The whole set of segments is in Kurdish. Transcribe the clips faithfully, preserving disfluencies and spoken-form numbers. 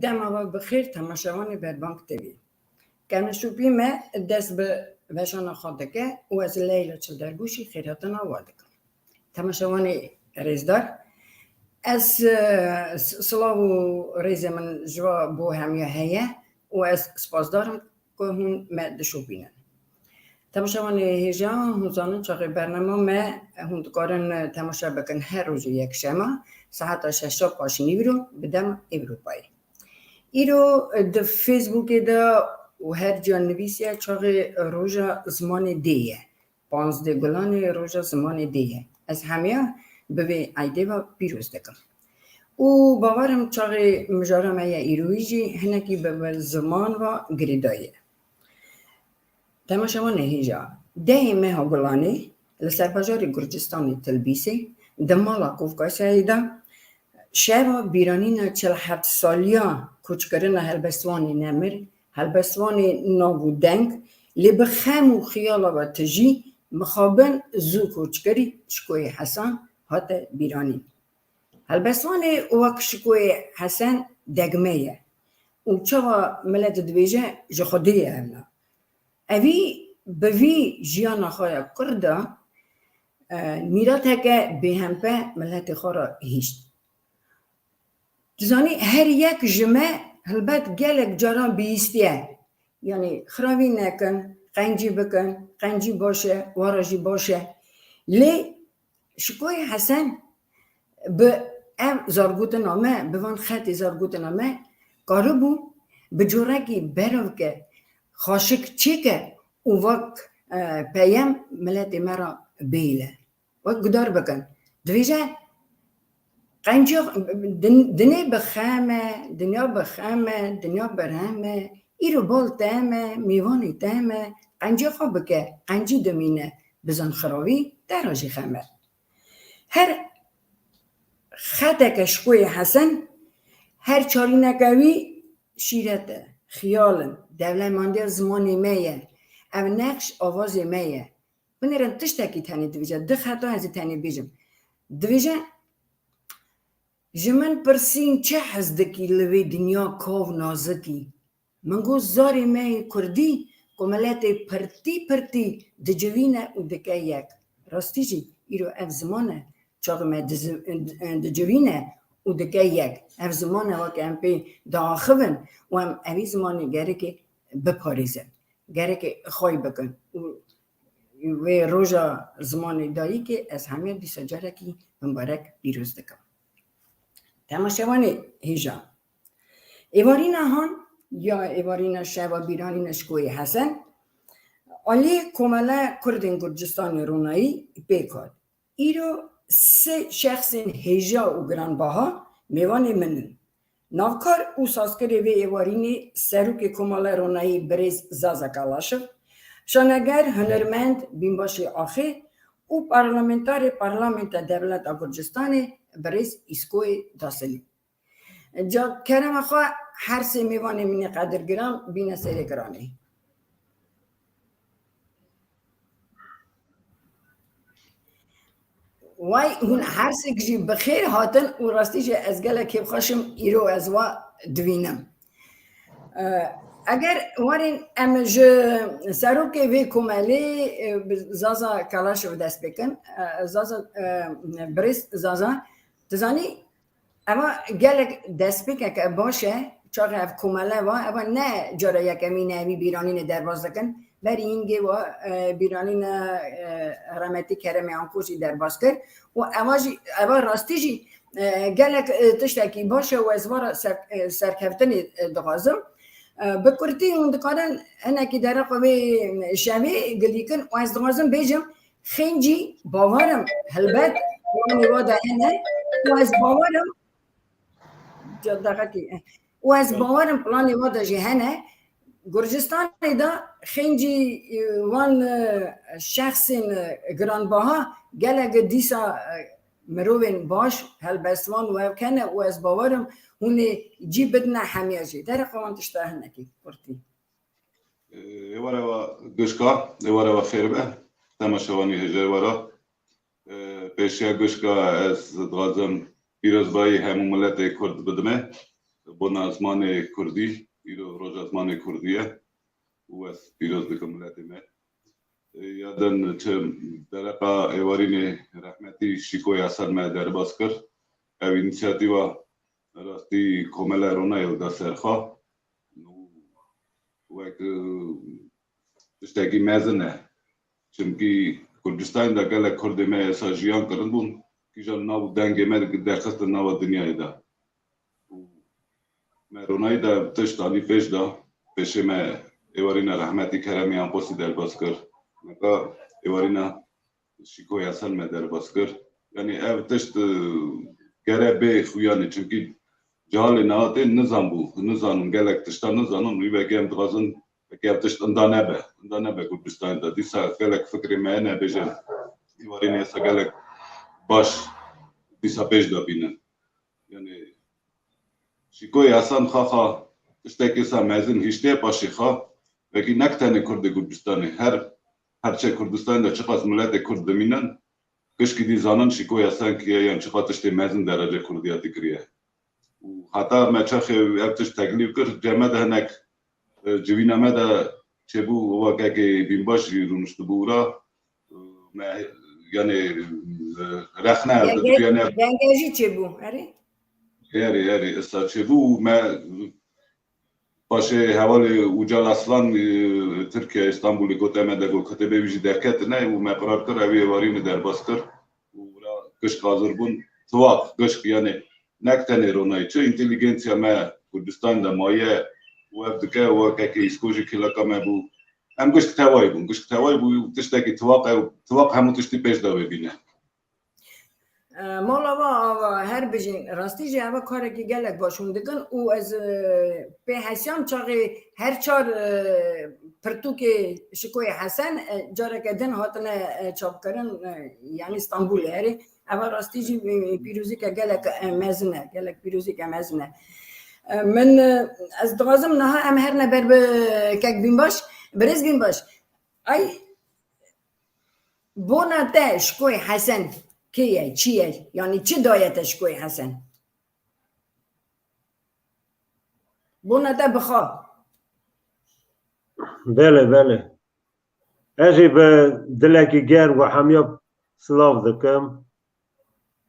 Dema we bi xêr temaşevanê Berbang T V. Kevneşopî me dest bi veşana xwe dike û ez Leyla Çildergûşî xêrhatina we dikim. Temaşevanê rêzdar, ez, e, s-, silav û rêzê min ji we bo hemiya heye û ez spasdar im ku hûn me dişopînin. Temaşevanê hêja, hûn zanin çaxê bernama me hûn dikarin temaşe bikin her rojê yekşema saeta şeşa paşnîvro bi dema Ewropayê. Îro di Facebookê de û her ciya nivîsiye çaxê roja zimanê dê ye. Panzdeh Gulanê roja zimanê dê ye. Ez hemiya bi vê eydê ve pîroz dikim. Û bawer im çaxê mijara me ye îroyî jî hinekî bi, bi ziman ve girêdayî ye. Temaşevanê hêja, dehê meha Gulanê li ser bajarê Gurcistanê Tilbîsê di mala Kovkasyayê de şeva bîranîna çil heft saliya koçkirina helbestvanê nemir, helbestvanê nav û deng, lê bi xem û xiyala ve tijî mixabin zû koçkirî Şikoyê Hesan hate bîranîn. Helbestvanê wek Şikoyê Hesen degme ye û çawa milet dibêje ji Xwedê ye evna. Evî bi vî jiyana xwe ya kurd de, e, mîrateke bêhempe miletê xwe re hişt. Tu zanî, her yek ji me helbet gelek caran bihîstiye. Yanî xiravî nekin, qencî bikin, qencî baş e, wara jî baş e. Lê Şikoyê Hesen bi ev zargotina me, bi van xetê zargotina me karibû bi corekî berovke xaşik çêke û wek, e, peyem miletê me re bihêle. Wek guhdar bikin. Dibêje, qencî din-, dinê bi xem e, dinya bi xem e, dinya berhem e, îro bal te me, mêvanê te me, qencî xwe bike, qencî dimîne, bizan xiravî te re jî xem e. Her xeteke Şikoyê Hesen, her çarîneke wî şîret e, xiyal in, dewlemandiya zimanê me ye. Ev nexş avazê me ye. Binêrin tiştekî tenê dibêje, di xeta ez ê tenê bêjim. Dibêje, ji min pirsîn çi hez dikî li vê dinya kav nazikî? Min got zarê me yê kurdî ku miletê pirtî pirtî dicivîne û dike yek. Rastî jî îro ev ziman e, çaxê me dizi-, dicivîne û dike yek. Ev ziman e weke em pê diaxivin û em evî zimanê gerekê biparêzin. Gerekê xwey bikin. Û wê roja zimanê dayikê ez hemiya dîsa carekî bimbarek pîroz dikim. Temaşevanê hêja. Êvarîna han ya êvarîna şeva bîranîna Şikoyê Hesen, aliyê Komele Kurdên Gurcistanê Ronayî pêk hat. Îro sê şexsên hêja û giranbaha mêvanê min in. Navkar û sazkirê vê êvarînê Serokê Komele Ronayî birêz Zaza Kalaşov, şaneger, hunermend, bînbaşê axê û parlamentarê Parlamenta Dewleta Gurcistanê birêz Îskoyê Dasilî. Ca kerema xwe her sê mêvanê min ê qedirgiran bîne serê giranê. Way hûn her sêk jî bi xêr hatin û rastî jî ez gelek kêfxweş im îro ez wa divînim. Eger warên em ji serokê vê komelê, e, bi Zaza Kalaşov dest pê kin. E, Zaza, e, birêz Zaza, tu zanî, eva gelek destpêkeke baş e, çaxê ev komele va, eva ne cara yekemîn e, evî bîranînê derbas dikin. Berî hingê wa, e, bîranîna, e, Remetî Keremê Anko jî derbas kir. Û eva jî, eva rastî jî, e, gelek, e, tiştekî baş e û ez vara ser-, e, serkeftinê, e, dixwazim. E, bi kurtî hûn dikarin hinekî dereqa vê şevê gilî kin û ez dixwazim bêjim, xêncî bawer im, helbet, planê wa de hene û ez bawer im, ca-, deqekî, û ez bawer im planê wa de jî hene. Gurcistanê de xêncî, e, wan, e, şexsên, e, giranbaha gelek dîsa, e, mirovên baş, helbestvan û ev kene û ez bawer im hûn ê cî bidine hemiya jî. Dereqa wan tişta hinekî kurtî. Êware wa gişka, êware wa xêr be. Temaşevanî hêja êwara. Pêşiya gişka ez dixwazim pîrozbayî hemû miletê Kurd bidime. bona zimanê kurdî, îro roja zimanê kurdî ye û ez pîroz dikim miletê me. Ya din çi dereqa êwarînê rehmetî Şîko Yasen me derbas kir. Ev înîsiyatîva rastî komela Ronayê da ser xwe. Wek, e, tiştekî mezin e. Çimkî Kurdistanê de gelek Kurdê me êsa jiyan kirin bûn, kîjan nav û dengê me derxistin nava dinyayê de. Û me Ronayî de tişt anî pêş de, pêşê me êwarîna rehmetî Keremê Anposî derbas kir. Neka êwarîna Şîko Yasen me derbas kir. Yanî ev tişt, e, gere bê xuyanê, çimkî cihalê nehatê nizan bû, nizanin, gelek tişta nizanin, wî vekê em dixwazin, vekê ev tişt inda nebe, inda nebe Kurdistanê de. Dîsa gelek fikrê me hene, bêje, êvarînê êsa gelek baş dîsa pêş de bînin. Yanî Şîko Yasen xaxa tiştekî sa mezin hiştiye paşê xwe, vekî nek tenê Kurdê Kurdistanê, her herçe Kurdistanê de çiqas miletê Kurd dimînin, gişkî dî zanin Şîko Yasen kî ye, yan çiqa tiştê mezin derecê Kurdiyatî kiriye. Û heta me çaxê ev tişt teklîf kir, cem me de hinek, e, civîna me de çêbû, û wekekê Bînbaş jî rûniştibû wira, e, me, yanê, e, rexne Denge, didiyane. Denge jî çêbû, erê? Erê, erê, esa çêbû û me paşê hevalê Ucal Aslan, e, Tirkiye, Îstanbulê gote me de got, kitêbê wî jî derketine û me qirar kir, ew ê êvarî min derbas kir û wira gişk hazir bûn. Tiwaq, gişk, yanê nek tenê Ronayî, çi înteligensiya me Kurdistan de maye û ev dike, û kekê Îsko jî kêleka me bû. Em gişk tevayî bûn, gişk tevayî bû, tiştekî tiwaq ew, tiwaq hemû tiştî pêş de wê bîne. E, Mola va ava her bijîn. Rastî jî eva karekî gelek baş hûn dikin û ez, e, pê hesiyam çaxê her çar, e, pirtûkê Şikoyê Hesen, e, careke din hatine, e, çapkirin, e, yanî Stenbolê herê. Eva rastî jî, e, pîrozîke gelek, e, mezin e, gelek pîrozîke mezin e. E, min, e, ez dixwazim niha em herine ber bi kek Bînbaş, birêz Bînbaş. Ay, Bona te Şikoyê Hesen kê ye, çi ye? Yanî çi daye te Şikoyê Hesen? Bona te bixa. Belê, belê. Ez jî bi dilekî germ û hemiya silav dikim.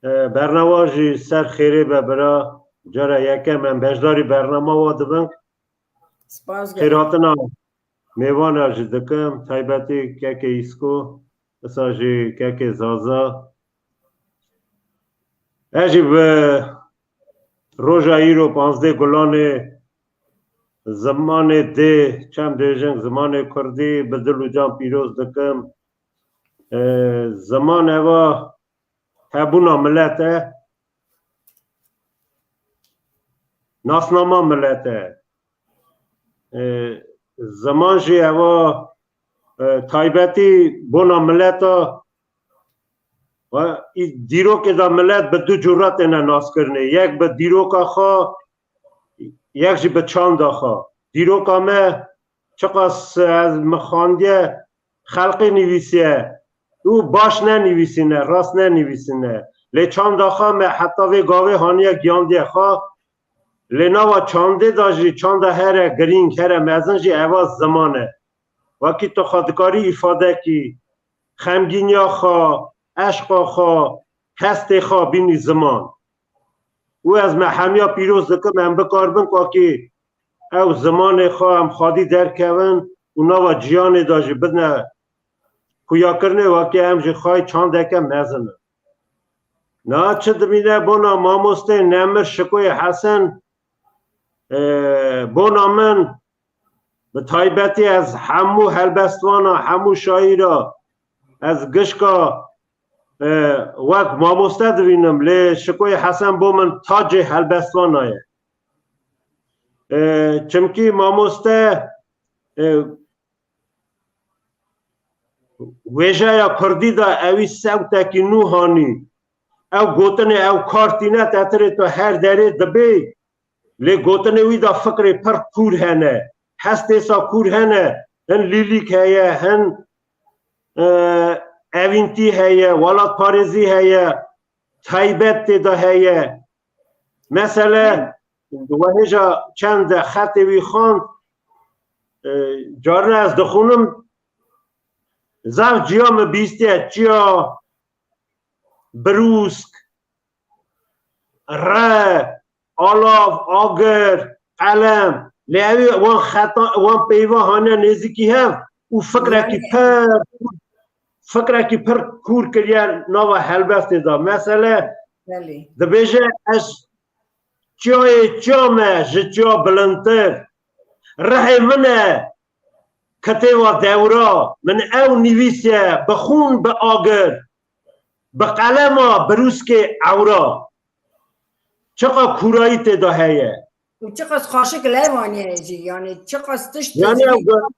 E, bernama jî ser xêrê be bira. Cara yekem em beşdarî bernama wa dibin. Spas gelek. Xêrhatina mêvana jî dikim, taybetî kekê Îsko, wisa jî kekê Zaza. Ez jî bi roja îro panzdeh Gulanê zimanê dê, çem dêjing, zimanê kurdî bi dil û can pîroz dikim. E, ziman eva hebûna milet e, nasnama milet e. E, ziman jî eva, e, taybetî bona mileta, e, î-, dîrokê de milet bi du cûra têne naskirinê. Yek bi dîroka xwe, yek jî bi çanda xwe. Dîroka me çiqas ez min xandiye, xelqê nivîsiye û baş nenivîsîne, rast nenivîsîne. Lê çanda xwe me heta vê gavê haniye giyandiye xwe. Lê nava çandê de jî, çanda here girîng, here mezin jî eva ziman e. Wekî tu xwe dikarî îfade kî, xemgîniya xwe, eşqa xwe, hestê xwe bînî ziman. Û ez me hemiya pîroz dikim, em bikaribin kakî ew zimanê xwe em xwedî derkevin û nava ciyanê de jî bidine xuyakirinê, wekî em jî xwayî çandeke mezin in. Niha çi dimîne bona mamosteyê nemir Şikoyê Hesen, e, bona min, bi taybetî ez hemû helbestvana, hemû şaîra, ez gişka, e, wek mamoste dibînim, lê Şikoyê Hesen bo min tacê helbestvana ye. E, çimkî mamoste, e, wêjeya kurdî de ewî sewtekî nû hanî. Ew gotinê ew kar tîne, te tirê tu her derê dibê. Lê gotinê wî de fikrê pir kûr hene. Hestê sa kûr hene. Hin lîlîk heye, hin, e, evîntî heye, welatparêzî heye, taybet tê de heye. Mesele, Di wehêja çend xetê wî xwend, e, carine ez dixwînim, zaf ciya min bîstiye, çiya birûsk, re, alav, agir, qelem. Lê ew ê wan xeta, wan peyva hane nêzîkî hev û fikrekî Yani pir, fikrekî pir kûr kiriye nava helbestê de. Mesele Belê. dibêje, ez çiyayê çiya me ji çiya bilindtir. Rihê min e kitêva dewra. Min ew nivîsiye bi xûn, bi agir, bi qelema birûskê ewra. Çiqa kûrayî tê de heye. Û çiqas xaşik lev aniye jî, yani çiqas tişt Yani ew go-,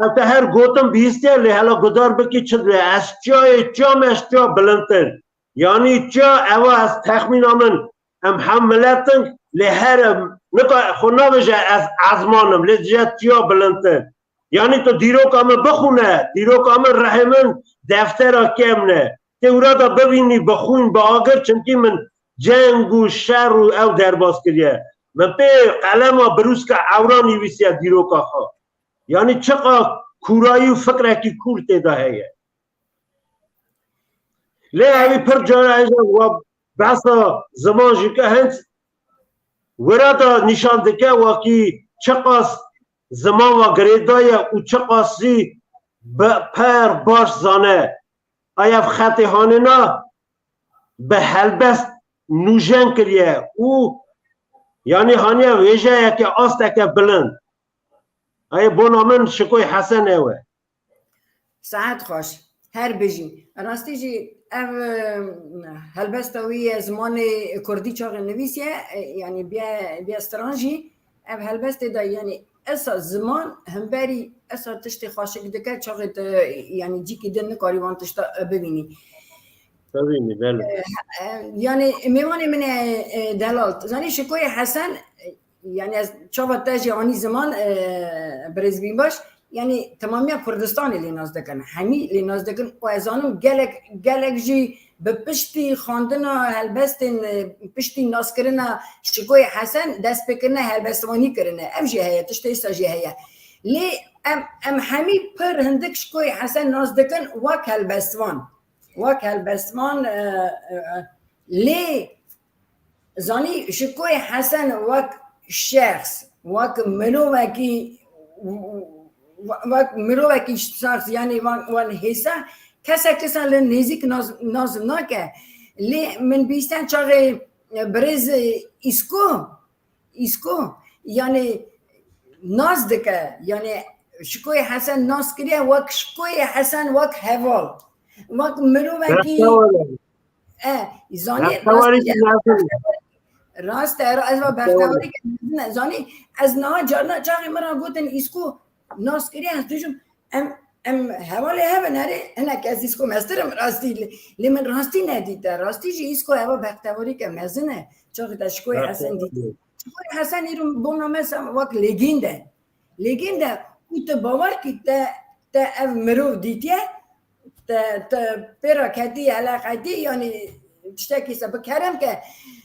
ew te her gotin bihîstiye, lê hela gudar bikî çi dibe? Ez çiyayê çiya me, ez çiya bilindtir. Yani çiya ewa ez texmîna min, em hem milet in, lê her em, nika xwe nabêje ez ezman im, lê dije çiya bilindtir. Yani tu dîroka min bixûne, dîroka min rihê min deftera kêm ne. Tê wira da bibînî bi xûn, bi agir, çimkî min ceng û şer û ew derbas kiriye. Min pê qelema birûska ewra nivîsiye dîroka xwe. Yani çiqa kûrayî û fikrekî kûr tê de heye. Lê evî pir cara hêja wa behsa ziman jî ke hend wira da nîşan dike, wekî çiqas ziman wa girêdaye û çiqas jî bi per baş zane. Ay ev xetê hanêna bi helbest nûjen kiriye û yani haniye wêjeyeke, asteke bilind. Ay bona min Şikoy Hesen ew e. Saet xweş. Her bijî. Rastî jî ev, e, helbesta wî ye, zimanê kurdî çaxê nivîsiye, e, yanî biye, biye stran jî ev helbestê de, yanî esa ziman hemberî esa tiştê xweşik dike, çaxê te, yanî cîkî din nikarî wan tişta, e, bibînî. Bibînî, belê. E, e, yanî mêvanê min e, e, delal. Zanî Şikoyê Hesen, e, Yani ez çawa te jî anî ziman, e, birêz Bînbaş, yani temamiya Kurdistanê lê nas dikin, hemî lê nas dikin û ez zanim gelek, gelek jî bi piştî xwendina helbestên, e, piştî naskirina Şikoyê Hesen destpêkirine helbestvanî kirine. Ev jî heye, tiştê îsa jî heye. Lê em, em hemî pir hindik Şikoyê Hesen nas dikin wek helbestvan. Wek helbestvan, e, e, lê zanî Şikoyê Hesen wek şexs, wek mirovekî, wek mirovekî şexs, yani wan, wan hêsa, kesek kesa li nêzîk nas, nas nake. Lê min bîsten çaxê, e, birêz, e, Îsko, Îsko, yani nas dike, yani Şikoyê Hesen nas kiriye wek Şikoyê Hesen, wek heval, wek mirovekî, Bextewarê. e, zanî Bextewarê rast, ki lazim. Rast e, ez va Bextewarê. Bextewarê ki mezin e. Zanî ez niha carna çaxê min ra gotin Îsko nas kiriye, ez dijim, em, em hevalê hev in, erê, hinek ez Îsko mestir im rastî, lê, lê min rastî nedîte. Rastî jî Îsko eva Bextewarê ke mezin e. Çaxê te Şikoyê Hesen dîtî. Şikoyê Hesen îro bona me sa wek legend e. Legend e û tu bawer kî te, te ev mirov dîtiye, te, te pê re ketî, hele qetî, yanî tiştekî se bi kerem ke,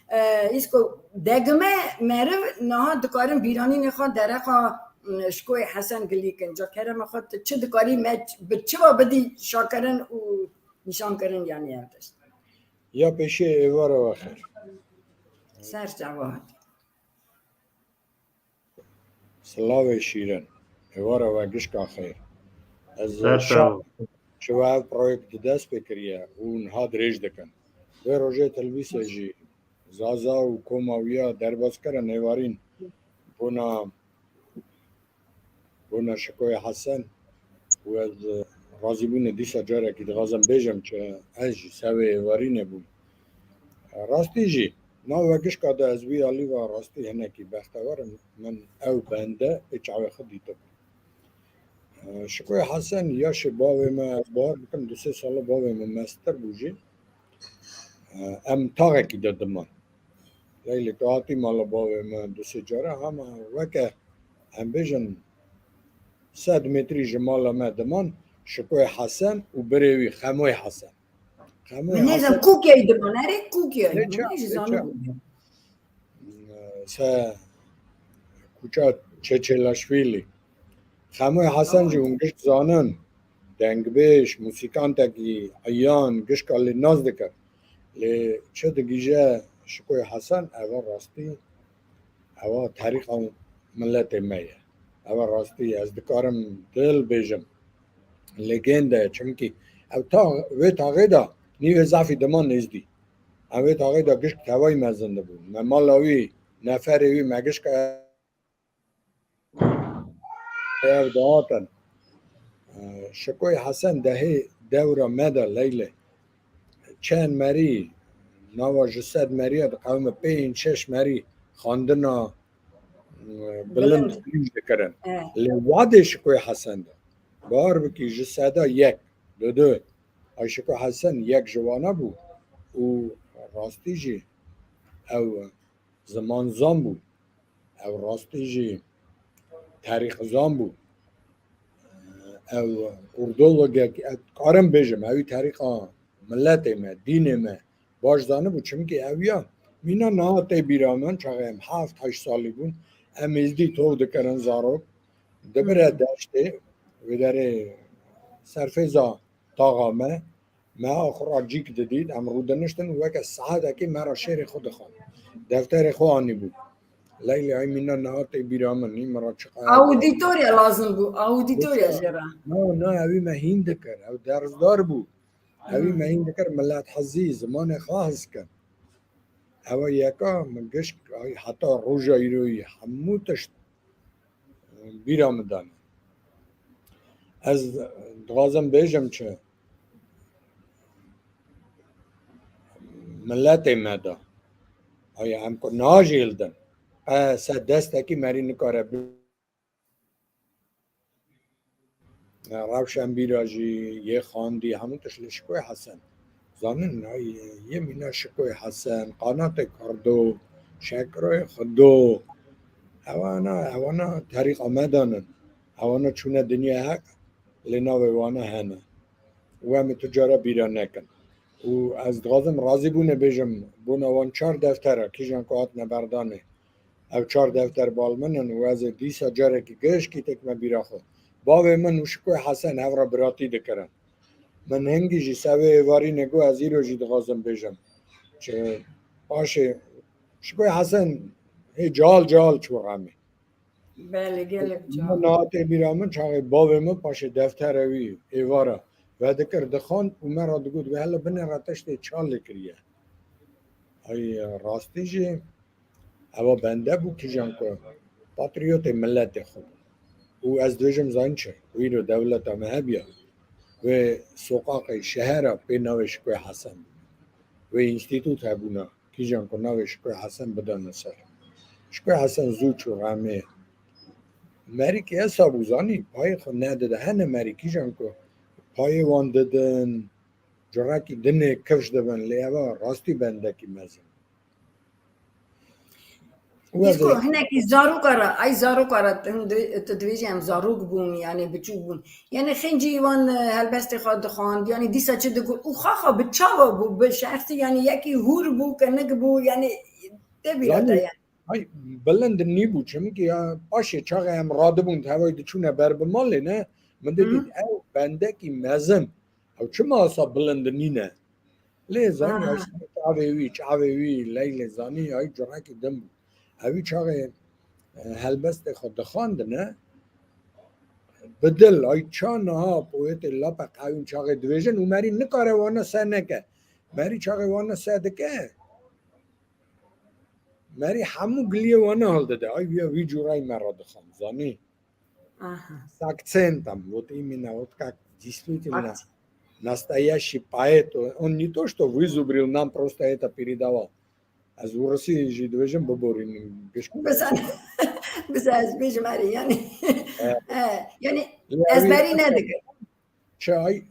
e, Îsko degime meriv niha dikarin bîranînê xwe dereqa, m, Şikoyê Hesen gilî kin. Ca kerema xwe tu çi dikarî me ç-, bi çi ve bidî şakirin û nîşankirin, yanî ev tişt. Ya pêşî êvara we xêr. Ser çava. Silavê şîrin. Êvara we gişka xêr. Ez Ser şa-, çava. Şiva ev proyekt di dest pê kiriye û niha dirêj dikin. Vê rojê telvîsê jî Zaza û koma wî ya derbas kirin êvarîn bona, bona Şikoyê Hesen û ez, e, razîbûnê dîsa carekî dixwazim bêjim, çi ez jî sevê êvarînê bûm. Rastî jî, nav vegişka de ez wî alî va rastî hinekî bextewar im, min ew bende ê çavê xwe dîtibû. E, Şikoyê Hesen, yaşê bavê me, ez bawer bikim du sê sala bavê min mestir bû jî. E, em taxekî de diman. Leylê tu hatî mala bavê min du sê cara, hema weke em bêjin sed metrî ji mala me diman, Şikoyê Hesen û birê wî Xemoyê Hesen. Xemoyê Min nêzim Hesen. Kûkiyeyî diman, erê Kûkiyeyî. Lê Min çawa, nêzim lê zanim. Çawa? E, se kuça Çeçelaşvîlî. Xemoyê Hesen jî hûn gişt zanin. Dengbêj, mûsîkantekî eyan, gişka lê nas dikir. Lê çi digihîje Şikoyê Hesen, eva rastî, eva terîqa miletê me ye. Eva rastî ez dikarim dil bêjim. Legende, çimkî ev ta, vê taxê de nîvê zafî dima nêzdî. Em vê taxê de gişk tevayî mezin dibûn. Me mala wî, neferê wî, me gişka ev dihatin. Şikoyê Hesen dehê dewra me de Leylê. Çend merî, nava ji sed meriya diqewime pênc şeş merî xwendina, e, bilind Bilind. Bilind dikirin. Evet. Lê wadê Şikoyê Hesen de. Bawer bikî ji seda yek, du du. Ay Şiko Hesen yek ji wana bû û rastî jî ew zimanzan bû. Ew rastî jî terîxzan bû. Ew kurdologek, ez karim bêjim, ewî terîqa miletê me, dînê me baş zanibû, çimkî ew ya mîna niha tê bîra min, çaxê em heft heşt salî bûn, em êzdî tov dikirin zarok, dibire Hmm. deştê, wê derê serfêza taxa me, me axura cîk didît, em rûdiniştin û weke saetekî me re şêrê xwe dixwend. Defterê xwe anîbû. Leylê ay mîna niha tê bîra min, nî min re çiqas. Audîtorya lazim bû, audîtorya jê re. Na, na, ewî me hîn dikir, ew dersdar bû. Ewî Hmm. me hîn dikir, milet hezî, zimanê xwe hez kin. Ewa yeka min gişk, ay, heta roja îroyî hemû tişt bîra min dane. Ez dixwazim bêjim çi, miletê me de, ay, em ku najêldin, qe se destekî merî nikare bi-, Rewşenbîra jî yê xwendî, hemû tişt li Şikoyê Hesen. Zanin, ay, yê mîna Şikoyê Hesen, Qanatê Kurdo, Şekroyê Xudo. Ewana, ewana terîqa me danin. Ewana çûne dinyaya heq, lê navê wana hene. Û em ê tu cara bîra nekin. Û ez dixwazim razîbûnê bêjim, bona wan çar deftera, kîjan ku hatine berdanê. Ev çar defter bal min in û ez ê dîsa carekî gişkî têkime bîra xwe. Bavê min û Şikoyê Hesen hev re biratî dikirin. Min hingî jî se wê êvarînê got, ez îro jî dixwazim bêjim. Çi paşê Şikoyê Hesen hê cal cal çû remê. Belê, gelek car. Min niha tê bîra min, çaxê bavê min paşê deftera wî êvara vedikir, dixwend û me re digot, wê hele binêre tiştê çal lê kiriye. Ay, rastî jî ewa bende bû, kîjan ku patriyotê miletê xwe bû. Û ez dibêjim, zanî çi, wî îro dewleta me hebiya, wê soqaqê şehera pê navê Şikoyê Hesen bû. Wê înstîtût hebûna. Kîjan ku navê Şikoyê Hesen bidane ser. Şikoyê Hesen zû çû remê. Merî kî esa bû, zanî, payê xwe nedide. Hene merî kîjan ku payê wan didin, curekî dinê kifş dibin, lê eva rastî bendekî mezin. Û ez Dîsko, ê hinekî zaroka re, ay zaroka re, tu di-, tu dibêjî em zarok bûn, yani biçûk bûn. Yani xêncî wan, e, helbestê xwe dixwand, yani dîsa çi digot û xaxa bi çawa bû, bi şexsî, yani yekî hûr bû, kinik bû, yani tê bîra te Zanî, yani. Ay, bilind nîbû, çimkî ya paşê çaxê em radibûn, tevayî diçûne ber bi malê ne, min Hı. didît ew bendekî mezin. Ew çima asa bilind nîne? Lê zanî, Aha. ew çavê wî, çavê wî, Leylê zanî, ay curekî din bû. Ewî çaxê, e, helbestê xwe dixwandine, bi dil, ay ça niha poetê lape qewîn çaxê dibêjin û merî nikare wana se neke. Merî çaxê wana se dike, merî hemû giliyê wana hildide. Ay wî, wî cûrayî me re dixwend, zanî. Aha. S akcentom, вот именно, вот как действительно Akcent. Настоящий поэт, он не то, что вызубрил, нам просто это передавал. Ez Rusî jî dibêjim, biborînim, gişk. Bisan, bisan ez bêjim erê, yani. Evet. E, yani Ya, ezberî wî nedikim. Çi ay,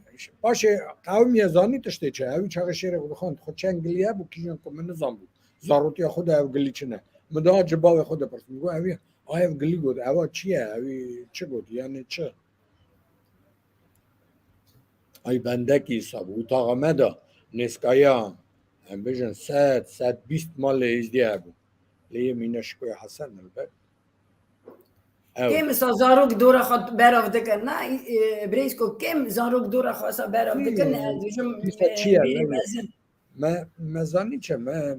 paşê qewimiye zanî tiştê çi. Ewî çaxê şêrê xwe dixwend, xwe çend gilî hebû, kîjan ku min nizanbû. Zarotiya xwe de ev gilî çi ne. Min daha ji bavê xwe de pirs. Min got, ewî, ay ev gilî got, ewa çi ye? Ewî çi got? Yani çi? Ay bendekî hesab. Û taxa me de nêskaya, em bêjin sed, sed bîst malê êzdî hebû. Lê yê mîna Şikoyê Hesen helbet. Ew. Kêm sa zarok dora xwe berav dikin, na, e, birêz ku kêm zarok dora xwe sa berav dikin, ez dibêjim, dîsa e, çi ye, bêrî ne? Mezin. Me, me zanî çi, me,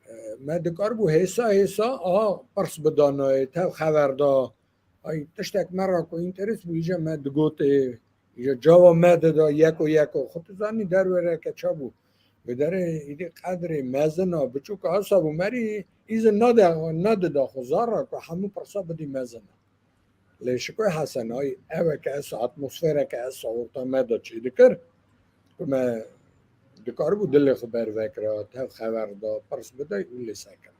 e, me dikaribû hêsa hêsa, aha, pirs bida nayê, tev xever da. Ay, tiştek me ra ku înteres bû, îja me digotê, îja cava me dida, yeko yeko. Xwe tu zanî derwêreke çabû. Bi derê îdî qedrê mezin a, biçûk a, hesa bû merî, îzin nade, nedida xwe zar ra ku hemû pirsa bidî mezin a. Lê Şikoyê Hesen, ay, eweke esa, atmosfereke esa orta me de çêdikir, ku me dikaribû dilê xwe bervekira, tev xever da, pirs bida û lê sekira.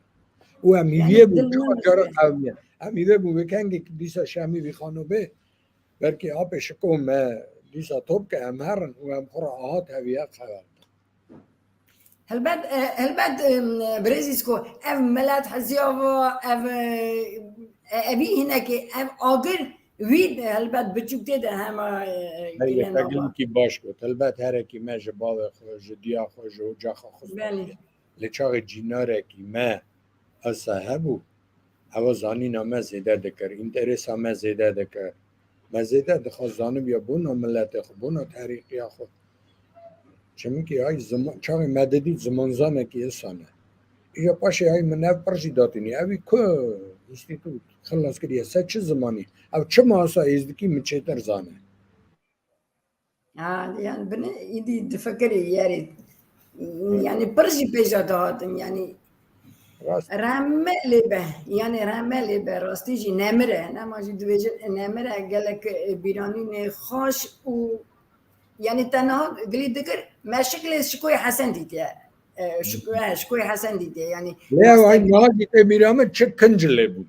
Û em hîviyê bûn, cara qewimiye. Em hîvê bûn, wê kengê dîsa Şemî Vîxano bê, belkî apê Şiko me dîsa top ke em herin û em xwe ra aha teviya xever da. Helbet, e, helbet, em, birêz Îsko, ev milet heziyava, ev, e, e, evî hinekê, ev agir wî, e, helbet biçûk tê de hema, e, Hey, gilen ava. Teglîkî baş got. Helbet herekî me ji bavê xwe, ji diya xwe, ji ocaxa xwe Belê. Lê çaxê cînarekî me esa hebû, ewa zanîna me zêde dikir, înteresa me zêde dikir. Me zêde dixwest zanibîya bona miletê xwe, bona terîqiya xwe. Çimkî ay ziman, çaxê me didît zimanzanekî esa ne. Îja paşê ay min ev pir jî datînî. Ew î ku înstîtût xilas kiriye, ser çi zimanî? Ew çima esa êzdikî min çêtir zane? Ha, yani binê îdî difikirî yerê. Yani pir jî pêja dihatin, yani Rast. Rehme lê be, yani rehme lê be, rastî jî nemir e, nema jî dibêjin nemir e, gelek, e, bîranînê xweş û yani te niha gilî dikir, me şiklê Şikoyê Hesen dîtiye. E, Şiko-, he, Şikoyê Hesen dîtiye, yani Lê ew rast ay e. Niha jî tê bîra min çi kinc lê bû.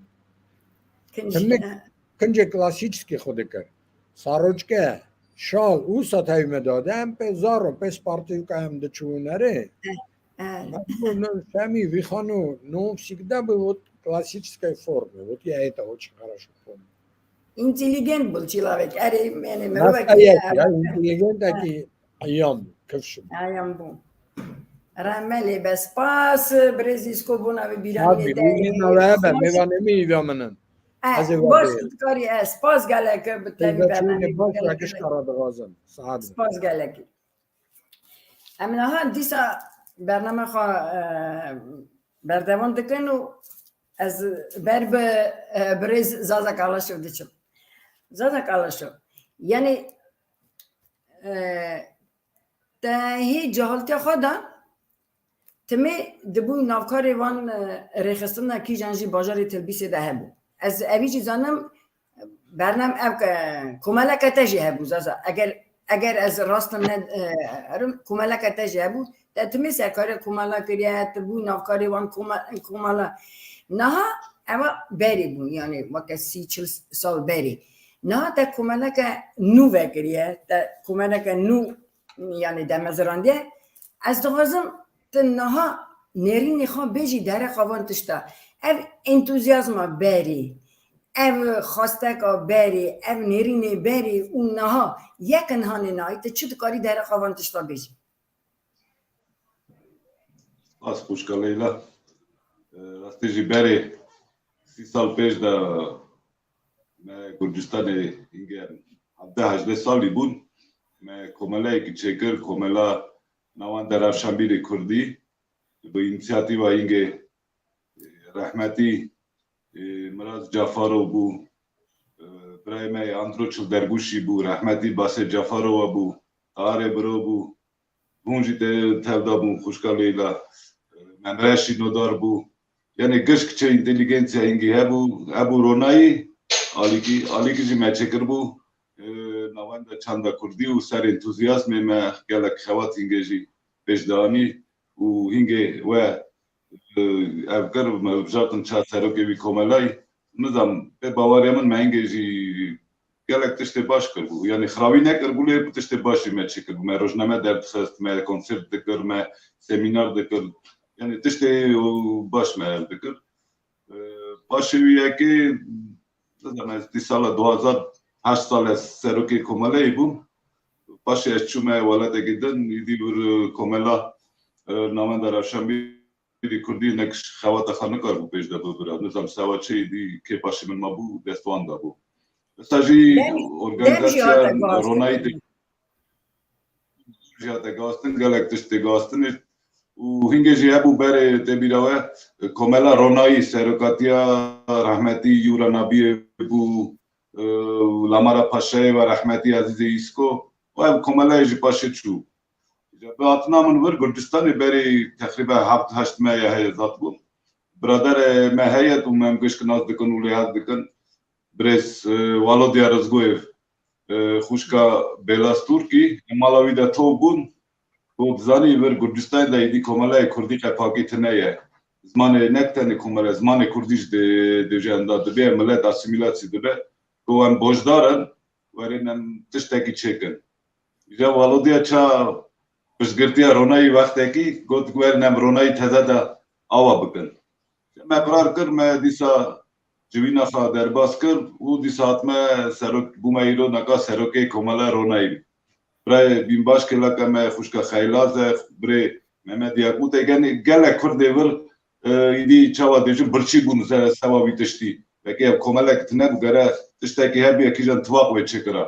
Kinc, Hinek he. Kincê klasîkî xwe dikir. Saroçke, şal, wisa tevî me dade, em pê zaro, pê spartîka em diçûn erê. Eh, eh. Şemî, Vîxano, nû sîk de bi wot klasîkî formê, wot ya hêta o çi qara şu form. Întelîgent bû çîlavek, erê, yani mirovekî ya, întelîgentekî eyam bû, kifş bû. Eyam bû. Rehme lê be, spas, birêz Îsko bona vê bîranînê te. Abi, bûyî nave be, mêvanê min îva min in. Eh, Ez ê baş vê dikarî, eh, spas gelek bi tevî bernameyê baş gelek. Spas gelekî. Em niha dîsa bername xwe, eh, berdewam dikin û ez ber bi, eh, birêz Zaza Kalaşo diçim. Zaza Kalaşo, yani, eh, te hê cehaltiya xwe de Timê dibû navkarê van, e, rêxistina kîjan jî bajarê Tilbîsê de hebû. Ez evî jî zanim, bernam ev ke, komeleke te jî hebû, Zaza. Eger, eger ez rast ne, e, erim, komeleke te jî hebû. Te timê serkarê komela kiriye, tu bû navkarê van koma-, komela. Niha eva berê bû, yani weke sî çil sal berê. Niha te komeleke nû vekiriye, te komeleke nû yani demezirandiye. Ez dixwazim tu niha nêrînê xwe bêjî derheqa van tişta. Ev entuziyazma berê, ev xwesteka berê, ev nêrînê berê û niha yek nihanê nayê, tu çi dikarî derheqa van tişta bêjî? Spas xwişka Leyla. E, rastî jî berê sî sal pêş de me Kurdistanê hingê hevdeh hejdeh salî bûn. Me komeleyekî çêkir, komela Navenda Rewşenbîrê Kurdî. Bi înîsiyatîfa hingê, e, rehmetî, e, Miraz Cafarov bû, e, birayê me Andro Çildergûşî bû, rehmetî Basê Cafarova bû, Tarê Biro bû. Hûn jî te-, tevda bûn, xwişka Leyla. Memre Şînodar bû. Yani giş kiçe întelîgensiya hingî hebû, hebû ronayî, alîkî, alîkî jî me çêkiribû. E, navenda çanda kurdî û ser entuziyazmê me gelek xewat hingê jî pêş de anî û hingê we, e, ev kir, me bijartin ça serokê wî komelay. Nizam, pê baweriya min me hingê jî gelek tiştê baş kiribû. Yani xirabî nekiribû, lê tiştê baş jî me çêkiribû. Me rojname derdixist, me konsert dikir, me semînar dikir. Yani tiştê baş me ev dikir. Ee, paşê wî yekê, nizam ez dî sala du hazar heşt sal ez serokê komeleyê bûm. Paşê ez çûme welatekî din, îdî bir, e, komela, e, Navenda Rewşenbîr Êdî Kurdî nek xewata xwe nikaribû pêş de bibira. Nizam sewa çi êdî kê paşê min mabû, dest wan dabû. Esta jî Dem, dem jî organîzasya hate guhastin. Ronayî de jî hate guhastin, gelek tişt tê guhastinê. Û hingê jî hebû berê tê bîra we, Komela Ronayî, serokatiya rehmetî Yûra Nabiyê bû, e, Lamara Paşayê ve rehmetî Ezîzê Îsko. Û ev komeleyê jî paşê çû. Bi hatina min vir Gurcistanê berî teqrîben heft heşt me ye heye zat bû. Biraderê me heye û me em gişk nas dikin û lê hez dikin. Birêz, e, Walodya Rizgoyev, e, xwişka Bêlas Turkî, mala wî de tov bûn. Got, zanî vir Gurcistanê de êdî komeleyê Kurdî qe pakî tune ye. Zimanê nek tenê komele, zimanê Kurdî jî dê, dê jî enda dibe, milet asîmîlasyî dibe. Got, em bojdar in, werin em tiştekî çêkin. Îja Walodya ça piştgirtiya Ronayî wextekî got, werin em Ronayî teze de awa bikin. Me qrar kir, me dîsa civîna xwe derbas kir û dîsa hatime serok, bûme îro naka serokê Komela Ronayî. Birayê Bînbaş Kêlaka me, xwişka Xeylaz e, birê Mehmet Yakût e, genê gelek Kurdê vir, e, îdî çawa dêjin birçî bûn se-, sewa wî tiştî. Wekî ev komelek tune bû, gere tiştekî hebûye kîjan tivaq wê çêkira.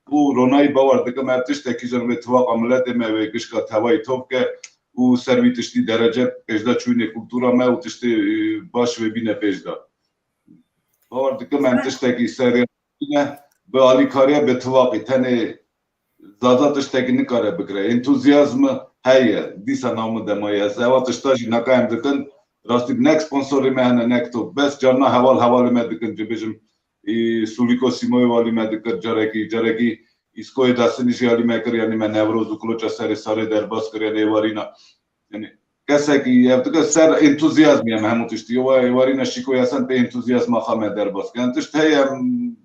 Û Ronayî bawer dikim ev tiştekî jin wê tivaqa miletê me wê gişka tevayî top ke û ser wî tiştî derece pêşda çûyînê kultura me û tiştê, e, baş wê bîne pêşda. Bawer dikim em tiştekî serî ne bi alîkariya bi tivaqî tenê Zaza tiştekî nikare bikire. Entuziyazm heye. Dîsa nav min de maye. Ez ewa tişta jî naka em dikin. Rastî nek sponsorê me hene nek top. Bes carna heval hevalê me dikin. Cibêjim Ê, Sulîko Sîmoyê walî me dikir carekî, carekî Îskoyê Dasinî jî alî me kir, yanî me Newroz û Kuloça Serê Sarê derbas kir, yanî êvarîna. Yanî kesekî, ev dike ser entuziyazmî em hemû tiştî. Wa êvarîna Şîko Yesen pê entuziyazma xwe me derbas kir. Yanî tişt heye em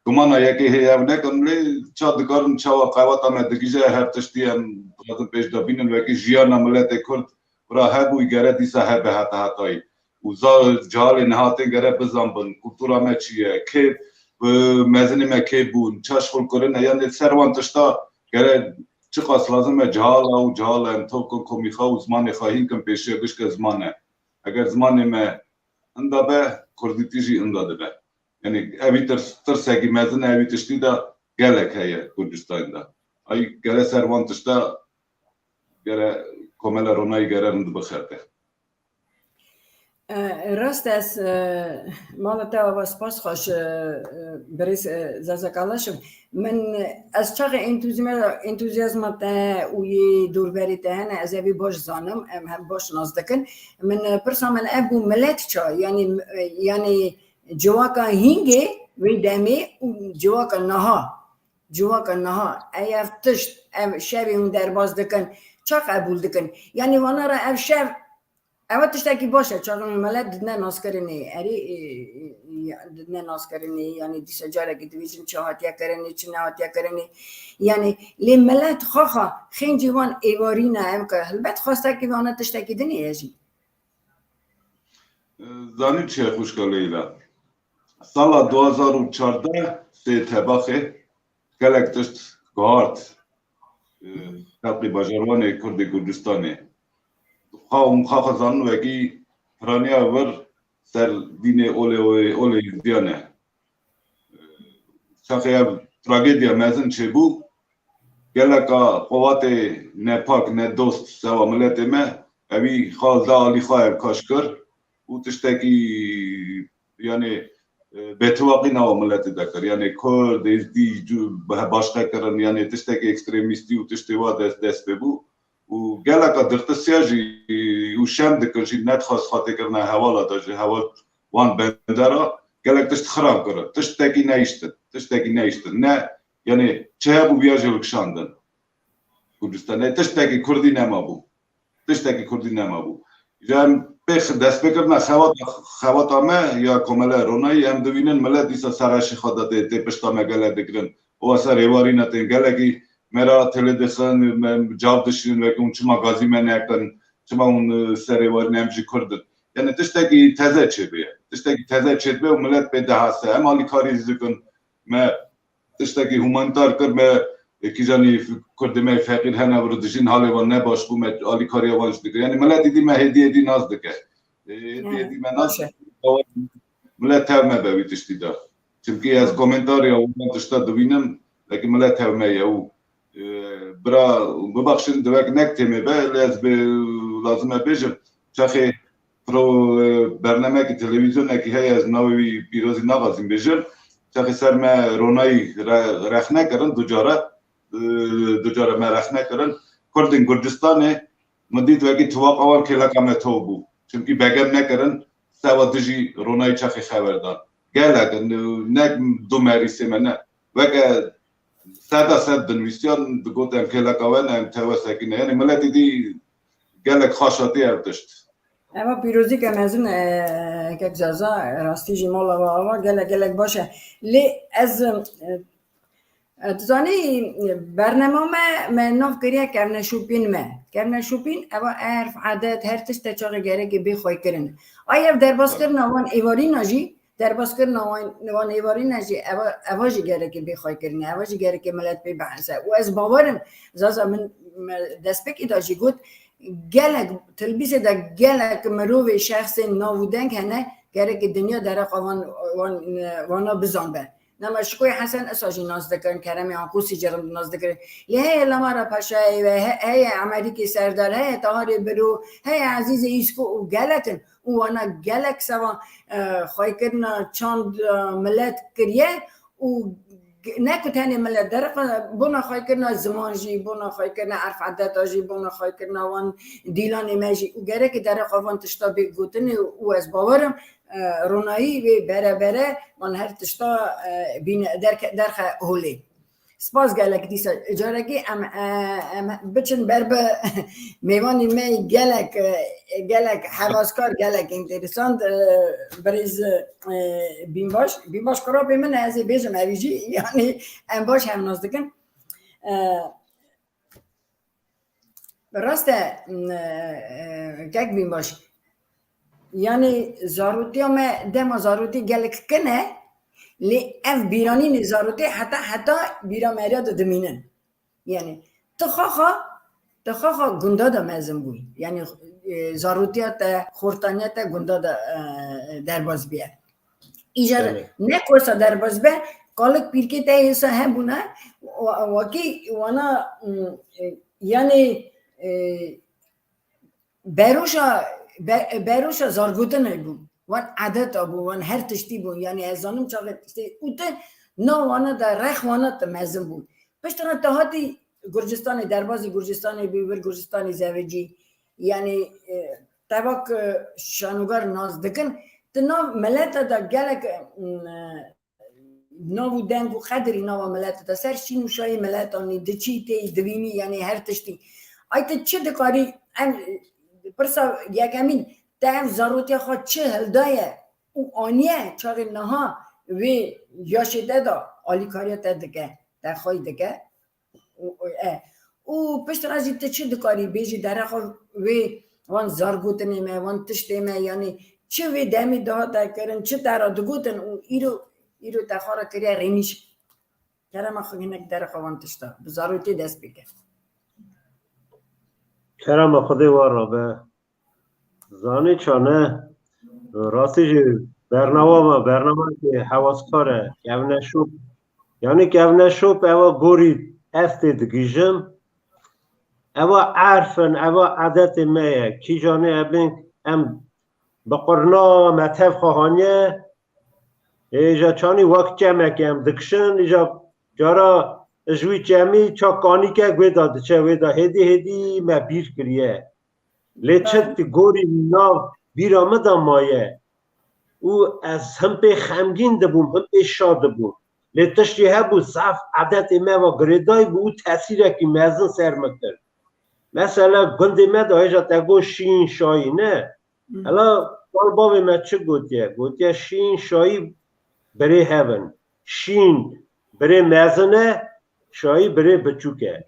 gumana yekê heye ev nekin, lê ça dikarin çawa qeweta me digije her tiştî em dixwazin pêş de bînin, wekî jiyana miletê Kurd bira hebû, gere dîsa hebe heta hetayî. Û za-, cehalê nehatên gere bizanbin, kultura me çi ye, kê, e, mezinê me kê bûn, ça şixul kirine, yanî ser wan tişta gere çiqas lazim e cehala û cehala em tovkin komî xwe û zimanê xwe hîn kin pêşiya gişke ziman e. Eger zimanê me inda be, kurdîtî jî inda dibe. Yanî evî tirs, tirsekî mezin e, evî tiştî de gelek heye Kurdistanê de. Ay gere ser wan tişta gere komela Ronayî gere rind bixerte. E, rast e, ez, e, mala te ava spas xweş, e, e, birêz, e, Zaza Kalaşov. Min, e, ez çaxê entuzime-, entuziyazma te û yê dorberê te hene, ez evî baş zanim, em hem baş nas dikin. Min, e, pirsa min ev bû, milet ça, yanî, e, yanî civaka hîngê wê demê û civaka niha, civaka niha, ey ev tişt, ev şevê hûn derbas dikin, ça qebûl dikin? Yanî vana re ev şev Ew tiştekî baş e, çaxê milet didine naskirinê, erê, e, e, didine naskirinê, yanî dîsa carekê dibêjin çi hatiye kirinê, çi nehatiye kirinê. Yanî lê milet xwexa xêncî wan êvarî ne, em ke hilbet xwestekî vana tiştekî din heye jî. Zanî çi ye xwişka Leyla? Sala du hazar û çardeh sê Tebaxê gelek tişt guhart, e, xelkê bajarwanê Kurdê Kurdistanê. Xwe û xwe xwe zanin wekî piraniya vir ser dînê olê, olê, olê Êzdiyan e. Çaxê ev tragediya mezin çêbû, geleka qewatê nepak, nedost sewa miletê me, evî xal da alî xwe ev kaş kir û tiştekî, yanî, e, bêtiwaqî nava miletê de kir. Yanî Kurd, Êzdî, cu-, be-, başqe kirin, yanî tiştekî ekstremîstî û tiştê wa dest, dest pê bû. Û geleka dirtisiya jî û şem dikir jî nedixwest xwe têkirina hevala de ji heval wan bendera gelek tişt xiram kirin. Tiştekî neyiştin. Tiştekî neyiştin. Ne, yanî çi hebû viya jî hilkişandin. Kurdistanê tiştekî Kurdî nemabû. Tiştekî Kurdî nemabû. Ji em pê destpêkirina xewata, xewata me ya Komele Ronayî em dibînin milet dîsa ser reşê xwe de tê, tê pişta me gele digirin. Û ser êvarîna tên gelekî me re têlê dixin, me cav dişînin weke hûn çima gazî me nekin, çima hûn, e, ser êvarîna em jî Kurd in. Yanî tiştekî teze çêbûye. Tiştekî teze çêdibe û milet pê dihese. Em alîkarî jî dikin. Me tiştekî humanitar kir, me e, kîjanî kurdê me feqîr hene, wiro dijîn halê wan ne baş bû, me alîkariya wan jî dikir. Yanî miletî dî me hêdî hêdî nas dike. E, hêdî hêdî me nas dike. Milet tev me be wî tiştî de. Çimkî ez komentarya wan tişta dibînim, wekî milet tev me ye û, e, bira, bibexşin di wek nek têmê be, lê ez bi, lazim e bêjim, çaxê pro, e, bernameyekî televîzyonekî heye, ez navê wî pîrozî naxwazim bêjim. Çaxê ser me ronayî re-, rexne kirin, du cara, e, du cara me rexne kirin. Kurdên Gurcistanê min dît wekî tiwaqa wan kêleka me top bû. Çimkî begem nekirin, sewa dijî ronayî çaxê xeber dan. Gelek, ne, ne du merîsê me ne. Weke seda sed dinivîsiyan, digot em kêleka we ne, em tewe sekî ne. Yanî miletî dî gelek xaş hatiye ev tişt. Eva pîrozîke mezin, e, kek Zaza, rastî jî mala we ava gelek, gelek baş e. Lê ez, e, e, tu zanî, bernama me, me nav kiriye kevneşopîn me. Kevneşopîn, eva erf, edet, her tişt te çaxê gerekê bê xweykirin. Ay ev derbaskirina wan êvarîna jî, derbaskirina wan, wan êvarîna jî eva, eva jî gerekê bê xweykirinê, eva jî gerekê milet pê bihese. Û ez bawer im, Zaza min, me destpêkê de jî got, gelek, tilbîsê de gelek mirovê, şexsên nav û deng hene, gerekê dinya dereqa wan, wan, wana bizanbe. Nema Şikoyê Hesen esa jî nas dikin, Keremê Ankosî jî rind nas dikirin. Lê heye Lamara Paşayê ve, he-, heye Emerîkê Serdar, heye Taharê Biro, heye Ezîzê Îsko û gelek in. Û wana gelek seva, e, xweykirina çand, e, milet kiriye û g-, ne ku tenê milet dereqa bona xweykirina ziman jî, bona xweykirina erf edeta jî, bona xweykirina wan dîlanê me jî û gerekê dereqa van tişta bê gotinê û ez bawer im, e, ronayî wê bere bere wan her tişta, e, bîne derke-, derxe holê. Spas gelek dîsa. Carekî em, e, em biçin ber bi mêvanî me gelek, e, gelek hevaskar, gelek enteresan, e, birêz, e, Bînbaş. Bînbaş kurapê min e, ez ê bêjim evî jî, yanî em baş hev nas dikin. E, Rast e, m, e, kek Bînbaş. Yanî zarotiya me, dema zarotî gelek kin e, lê ev bîranînê zarotê heta, heta bîra meriya de dimînin. Yanî tu xaxa, tu xaxa gunda de mezin bûyî. Yanî, e, zarotiya te, xortaniya te gunda de, e, derbas bîye. Îcar Belê. Ne ku wisa derbas be, kalik pîrkê te êsa hebûne, wa-, wekî wana, mm, e, yanî, e, beroşa, be-, beroşa zargotinê bûn. Wan edeta bûn, wan her tiştî bûn. Yanî ez zanim çaxê tiştê û tu na wana de, rex wana tu mezin bûn. Piştre tu hatî Gurcistanê, derbazî Gurcistanê bî, wir Gurcistanê zevicî. Yanî, e, tevak, e, şanogar nas dikin. Di nav mileta de gelek, e, m, e, nav û deng û qedirî nava mileta de ser şîn û şayê mileta nî diçî tê dibînî, yanî her tiştî. Ay tu çi dikarî, em, pirsa yekemîn, te ev zarotiya xwe çi hildaye û aniye çaxê niha wê yaşê te de alîkariya te dike, te xwey dike? Û, û, e, û piştre jî tu çi dikarî bêjî derexa wê wan zargotinê me, wan tiştê me, yanî çi wê demê dihate kirin, çi te re digotin û îro, îro te xwe re kiriye rênîş. Kerema xwe hinek derexa wan tişta, bi zarotê dest pê ke. Kerema Xwedê we re be. Zanî çane, rastî jî bernama me, bernameyekî hewaskar e, kevneşop. Yanî kevneşop ewa gorî ez tê digihîjim. Ewa erf in, ewa edetê me ye. Kîjanê ebên em bi qurna me tev xwe haniye. Ê, îja çanî wek çemekê em dikişin, îja cara ji wî çemî ça kanîke wê de diçe, wê de hêdî hêdî me bîr kiriye. Lê çi gorî nav bîra min de maye û ez him pê xemgîn dibûm, him pê şa dibûm. Lê tiştî hebû zaf edetê me ve girêdayî bû û tesîrekî mezin ser min kir. Mesela gundê me de hêja te got şîn şayî ne. Hela bal bavê me çi gotiye? Gotiye şîn şayî birê hev in. Şîn birê mezin e, şayî birê biçûk e.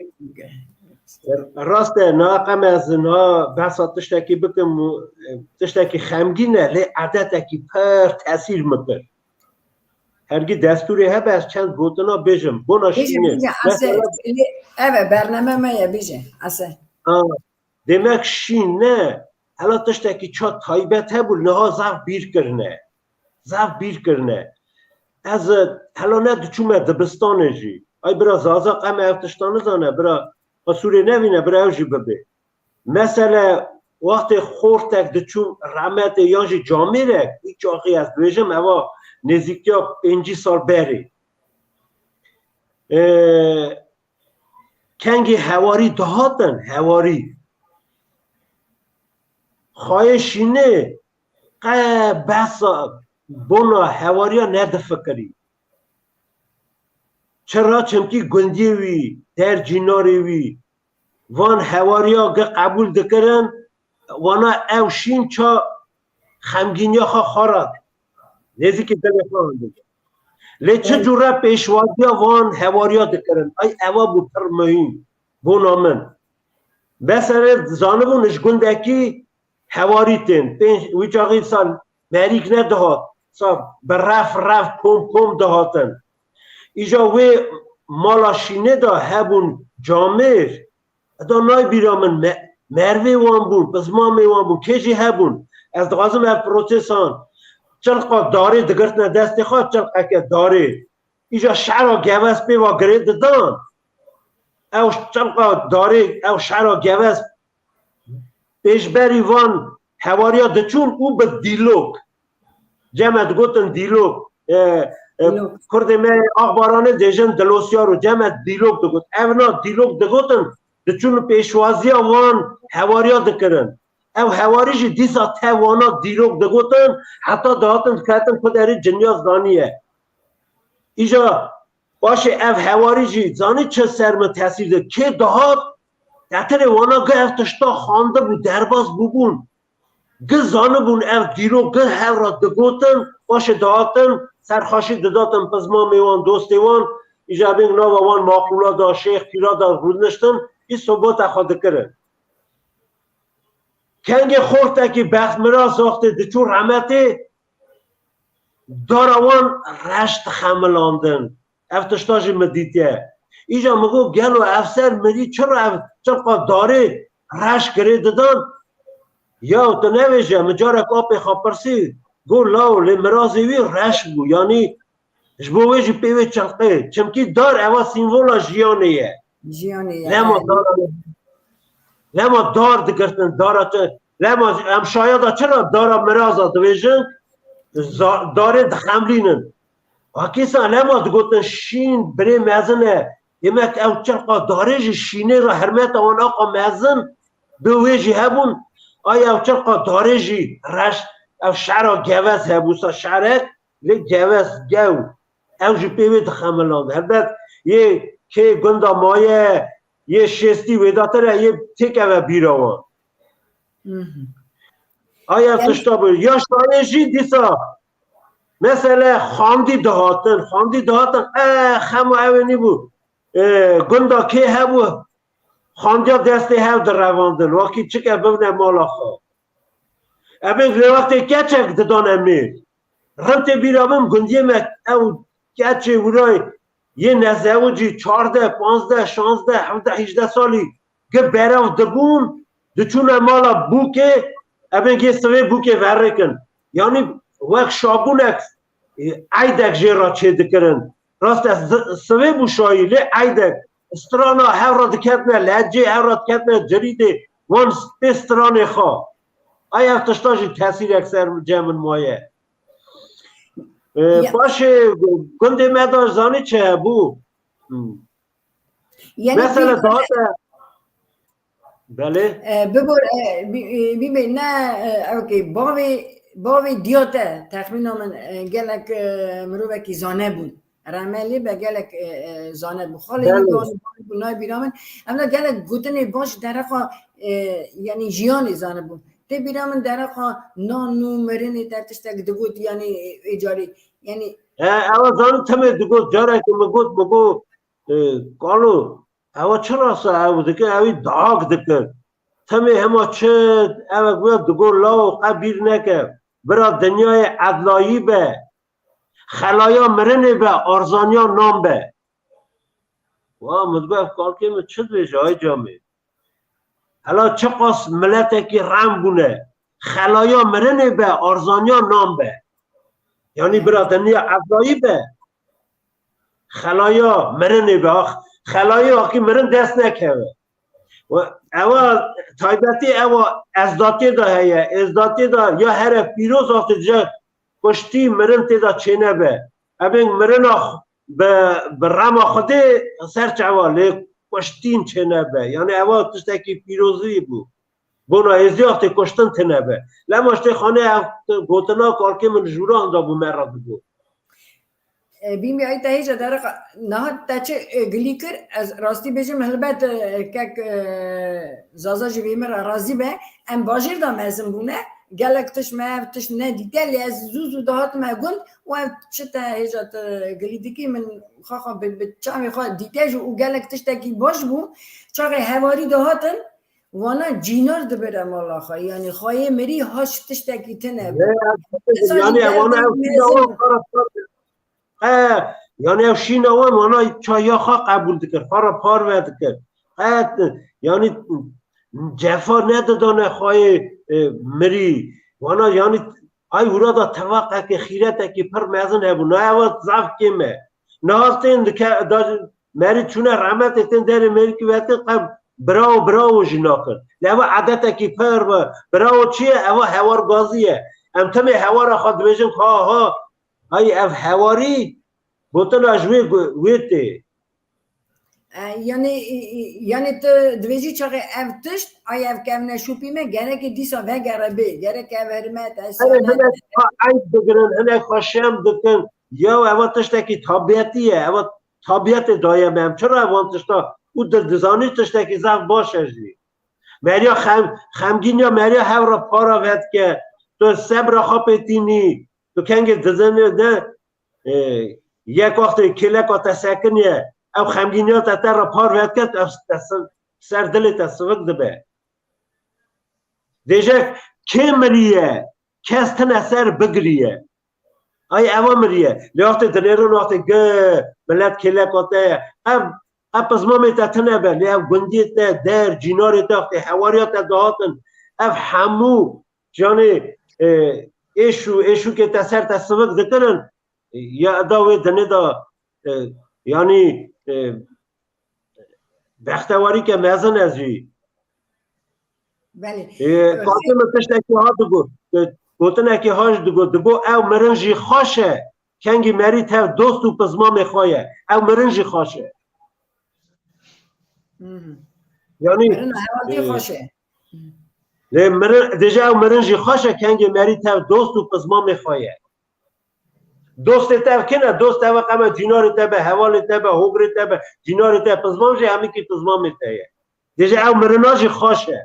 Rast e, niha qe mezin, niha behsa tiştekî bikim û, e, tiştekî xemgîn e, lê edetekî pir tesîr min kir. hergî destûrê hebe ez çend gotina bêjim. Bona Bêje, şînê. Bêje, Ese, Mesela, lê, ev e, bername me ye, bêje, Ese. Ha, demek şîn ne, hela tiştekî ça taybet hebû, niha zaf bîr kirine. Zaf bîr kirine. Ez, e, hela ne diçûme dibistanê jî. Ay bira Zaza qe me ev tişta nizane, bira qisûrê nevîne, bira ew jî bibe. Mesele, wextê xortek diçû remetê yan jî camêrek, wî çaxî ez dibêjim, eva nêzîktiya pêncî sal berê. E, kengî hewarî dihatin, hewarî. Xayê şînê qe behsa bona hewariya nedifikirî. Çira? Çimkî gundiyê wî, der cînarê wî, van hewariya gi qebûl dikirin, wana ew şîn ça xemgîniya xwe xwe re nêzîkî dilê xwe hindike. Lê çi Evet. cûre pêşwaziya van hewariya dikirin? Ay eva bû pir muhîm bona min. Beserê zanibûn ji gundekî hewarî tên. Pênc, wî çaxî sal merîk nedihat. Sa bi ref ref, kom kom dihatin. Îja wê mala şînê de hebûn camêr. Da nay bîra min me-, mervê wan bûn, pizmamê wan bûn, kê jî hebûn. Ez dixwazim ev prosesan, çilqa darê digirtine destê xwe, çilqeke darê. Îja şera gewez pê ve girê didan. Ew çilqa darê, ew şera gewez pêşberî van hewariya diçûn û bi dîlok. Cem e digotin dîlok. E, e, Dîlok. Kurdê me Axbaranê dêjin dilosyar û cem e dîlok digot. Ev na dîlok digotin, diçûn pêşwaziya wan hewariya dikirin. Ew hewarî jî dîsa te wana dîlok digotin, heta dihatin diketin ku derê cinya zaniye. Îja paşê ev hewarî jî zanî çi ser min tesîr de. Kê dihat, tetirê wana gi ev tişta xandibû, derbas bûbûn. Gi zanibûn ev dîrok, gi hev re digotin, paşê dihatin, serxaşî didatin pizmamê wan, dostê wan, îja bên nava wan maqûla da, şêx pîra da rûniştin, î sobota xwe dikirin. Kengê xortekî bextmiraz wextê diçû remetê, dara wan reş dixemilandin. Ev tişta jî min dîtiye. Îja min got, gelo ev ser mirî çira ev çilqa darê reş girê didan? Ya tu nevêje, min carek apê xwe pirsî, got, law, lê mirazê wî reş bû. Yanî ji bo wê jî pê wê çilqê. Çimkî dar eva sîmvola jiyanê ye. Jiyanê ye, Lema he. dar, lema dar digirtin, dara çi, lema em şaya da çira dara miraza dibêjin, za-, darê dixemlînin. Hakîsa lema digotin şîn birê mezin e. Demek ew çilqa darê jî şînê re hurmeta wan aqa mezin bi wê jî hebûn. Ay ew çilqa darê jî reş, ew şera gewez hebû, sa şerek lê gewez, gew. Ew jî pê wê dixemiland. Helbet yê kê gunda maye, yê şêstî wêdatir e, yê têkeve bîra wan. Mhm. Ay ev Yani tişta bû. Ya şayê jî dîsa mesele xandî dihatin, xandî dihatin, e, xema ew ê nîbû. E, gunda kê hebû, xandiya destê hev direvandin. Wakî çike bibne mala xwe. Em ê lê wextê keçek didan em ê. Rind tê bîra min, gundiyê me ew keçê wira yê nezewicî çardeh, panzdeh, şazdeh, hevdeh, hîjdeh salî gi berev dibûn, diçûne mala bûkê, em ê gê sivê bûkê verêkin. Yanî wek şabûnek, e, eydek jê re çêdikirin. Rast e, zi-, sivê bû şayî, lê eydek. Strana hev re diketine lehcê, hev re diketine cirîdê, wan pê stranê xwe. Ay ev tişta jî tesîrek ser cem min maye. E, Ya. Paşê gundê me de zanî çi hebû? Hmm. Yani Mesela bir daha da, belê. E, bibor, e, bi-, e, bibê ne, e, ew kê bavê, bavê diya te, texmîna min, e, gelek, e, mirovekî zane bûn. Remelî be gelek, e, e, zane bû. Xalê Belê. Min bavê bû, nayê bîra min. Em de gelek gotinê baş derexa, e, yani jiyanê zane bû. Tê bîra min derexa nan û mirinê te tiştek digot, yani, e, ê carî. Yani E, ewa zanî timê digot, carekê min got, min got, e, kalo, ewa çira se ew dike, ewî dahak dikir. Timê hema çi, ew ek wê digot, lawo, qe bîr neke. Bira dinyayê edlayî be. Xelaya mirinê be, arzaniya nan be. Wa min digot, ev kalkê min çi dibêje, ay camê? Hela çiqas miletekî rem bûne. Xelaya mirinê be, arzaniya nan be. Yanî bira te niya Ezrayî be. Xelaya mirinê be. Ax, xelayê axî mirin dest nekeve. Ewa taybetî ewa ezdatê de heye. Ezdatê de ya here pîroz axî ce kuştî mirin tê de çênebe. Ebên mirina xu-, bi, bi rema Xwedê ser çava lê kuştîn çênebe. Yani ewa tiştekî pîrozî bû. Bona êzî axtê kuştin tine be. Lema işte xane ev gotina kalkê min jûra handa bû me re digot. E, bîn bî ay te hêja dere qa-, niha te çi, e, gilî kir? Ez rastî bêjim, helbet, e, kek, e, Zaza jî vê min re razî be. Em bajêr de mezin bûne. Gelek tişt me ev tişt nedîte, lê ez zû zû dihatime gund û ev çi te hêja te gilî dikî min xwe xwe bi, bi çavê xwe dîte jî û gelek tiştekî baş bû. Çaxê hewarî dihatin, wana cînar dibire mala xwe. Yanî xweyê mirî haş tiştekî tine bû. Yanî wana ev şîna wan xwe re par, e, yanî ev şîna wan wana çaya xwe qebûl dikir, xwe re parve dikir. Qet, yanî cefa nedidane xweyê, e, mirî. Wana yanî ay wira da tevaqekê xîretekî pir mezin hebû. Na ewa zaf kêm e. Niha tên dike, da merî çûne rehmetê tên derê mêrikî vetin qe birawo birawo jî nakin. Lê ewa edetekî pir bi. Birawo çi ye? Ewa hewar gazî ye. Em timê hewara xwe dibêjin ha ha. Ay ev hewarî gotina ji wê gu-, wê tê. E, yanî, e, e, yanî tu dibêjî çaxê ev tişt, ay ev kevneşopî me, gerek e dîsa vegere bê, gerek ev hermet, Erê, esanet. Hinek xwe eyb digirin, hinek xwe şem dikin. Ya eva tiştekî tabietî ye, eva tabietê daye me. Em çira van tişta û di-, dizanî tiştekî zaf baş e jî. Meriya xem-, xemgîn ya meriya hev re para vedike. Tu sebra xwe pê tînî. Tu kengê dizanî de, e, yek wextê kêleka te sekiniye, ev xemgîniya te te re par vedike, ev te si-, ser dilê te sivik dibe. Dêje kê miriye, kes tine ser bigiriye. Ay ewa miriye. Lê wextê dinêrin wextê gi milet kêleka te ye. Ev, ev pizmamê te tine be. Lê ev gundiyê te, der, cînarê te, wextê hewariya te dihatin. Ev hemû, yanî, e, êş û êşûkê te ser te sivik dikirin. Ya eda wê dinê de, e, yanî, e, bextewarîke mezin e jî. Belê. E, E, Fatime tiştekî ha digot. E, gotinekî ha jî digot. Digot ew mirin jî xweş e. Kengî merî tev dost û pizmamê xwe ye. Ew mirin jî xweş e. Hı hı. Yanî, Mirin hewatî e, xweş e. Lê mirin, dêje ew mirin jî xweş e, kengê merî tev dost û pizmamê xwe ye. Dostê te ev kine, dost ev qeme cînarê te be, hevalê te be, hogrê te be, cînarê te pizmam jî hemikî pizmamê te ye. Dêje ew mirina jî xweş e.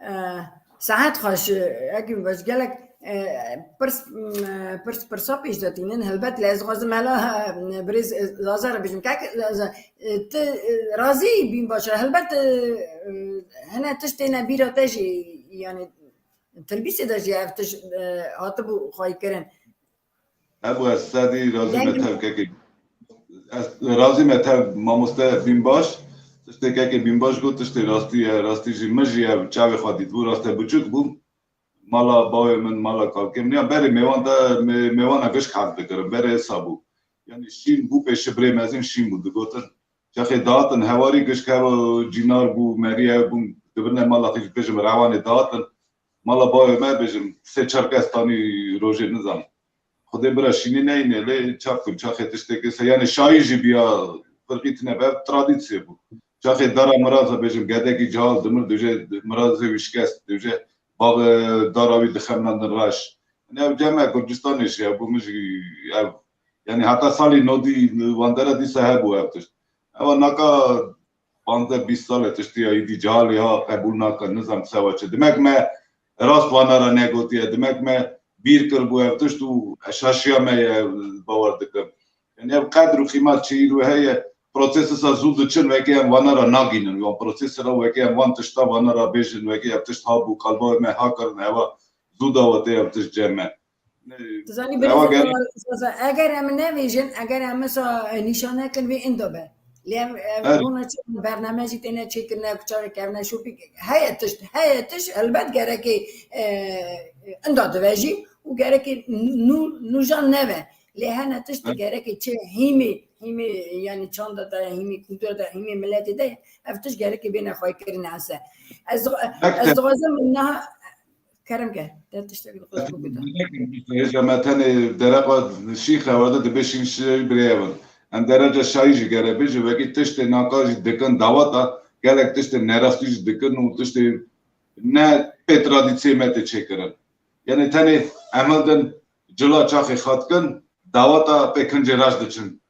Eh, saet xweş, eh, Egîn baş gelek, eh, pirs, mm, eh, pirs, pirsa pêş de tînin. Helbet lê ez dixwazim hela, eh, birêz, eh, Zaza re bêjim. Kek, eh, Zaza, eh, tu, eh, razî bîn baş e. Helbet, eh, eh, hene tişt têne bîra te jî, yani, Tilbîsê de jî ev tişt, e, hatibû xweyîkirin. Hebû ez sedî razî me Dengê tev kekê. Ez razî me tev mamoste Bînbaş. Tiştê kekê Bînbaş got, tiştê rastî ye. Rastî jî min jî ev çavê xwe dîtbû. Raste biçûk bûm. Mala bawê min, mala kalkê min. Ya berê mêwan de, mê-, mêwana gişk hez dikirin. Berê wisa bû. Yanî şîn bû, pêşibrê mezin şîn bû. Digotin, Çaxê dihatin hewarî gişk hev cînar bû, merî hev bûn, dibirine mala xwe jî bêjim rewanê dihatin. Mala bavê me bêjim sê çar kes tanî rojê nizam. Xwedê bira şînî neyne lê çax kim, çaxê tiştekê se, yani şayî jî biya firqî tine be, ev tradisye bû. Çaxê dara miraza bêjim gedekî cihal dimir, dûje mirazê wî şikest, dûje bav dara wî dixemlandin reş. Yani ev cem e Kurdistanê jî ev bû min jî ev Yani heta salî nodî wandera dîsa hebû ev tişt. Ewa naka panzdeh bîst sal e tiştî ya îdî cihalê ha qebûl nake, nizam sewa çi. Dimek me rast vana re negotiye, dimek me bîr kiribû ev tişt û şaşiya me ye, bawer dikim. Yani ev qedr û qîmat çi îro heye, prosesa zû diçin, wekî em vana re nagînin. Wan prosesa re wekî em van tişta vana re bêjin, wekî ev tişt ha bû, kalbawê me ha kirin, ewa zû dawetê ev tişt cem me. Tu zanî, eger em nevêjin, eger em mesela nîşan nekin, vê inda be. Lê em, em, her bûna çi bername jî têne çêkirine, ku çarek kevne şopî, heye tişt, heye tişt, helbet gerekê, e, inda dibe jî û gerekê nû-, nûjan neve. Lê hene tişt gerekê çi hîmê, hîmê, yanî çanda de, hîmê kultura de, hîmê miletê de, ev tişt gerekê bêne xweykirin hese. Ez, ez dixwazim niha, kerem ke, te tiştek dixwazim bibîta. Hêja me tenê dereqa şîx e, werde dibê şîx şîrê birê ev in. Em dereca şayî jî gere bêje, wekî tiştê naka jî dikin dawata, gelek tiştê nerastî jî dikin û tiştê ne pê tradisyê me tê çêkirin. Yanî tenê em hildin cila çaxê xwe dikin, dawata pê kincê reş diçin.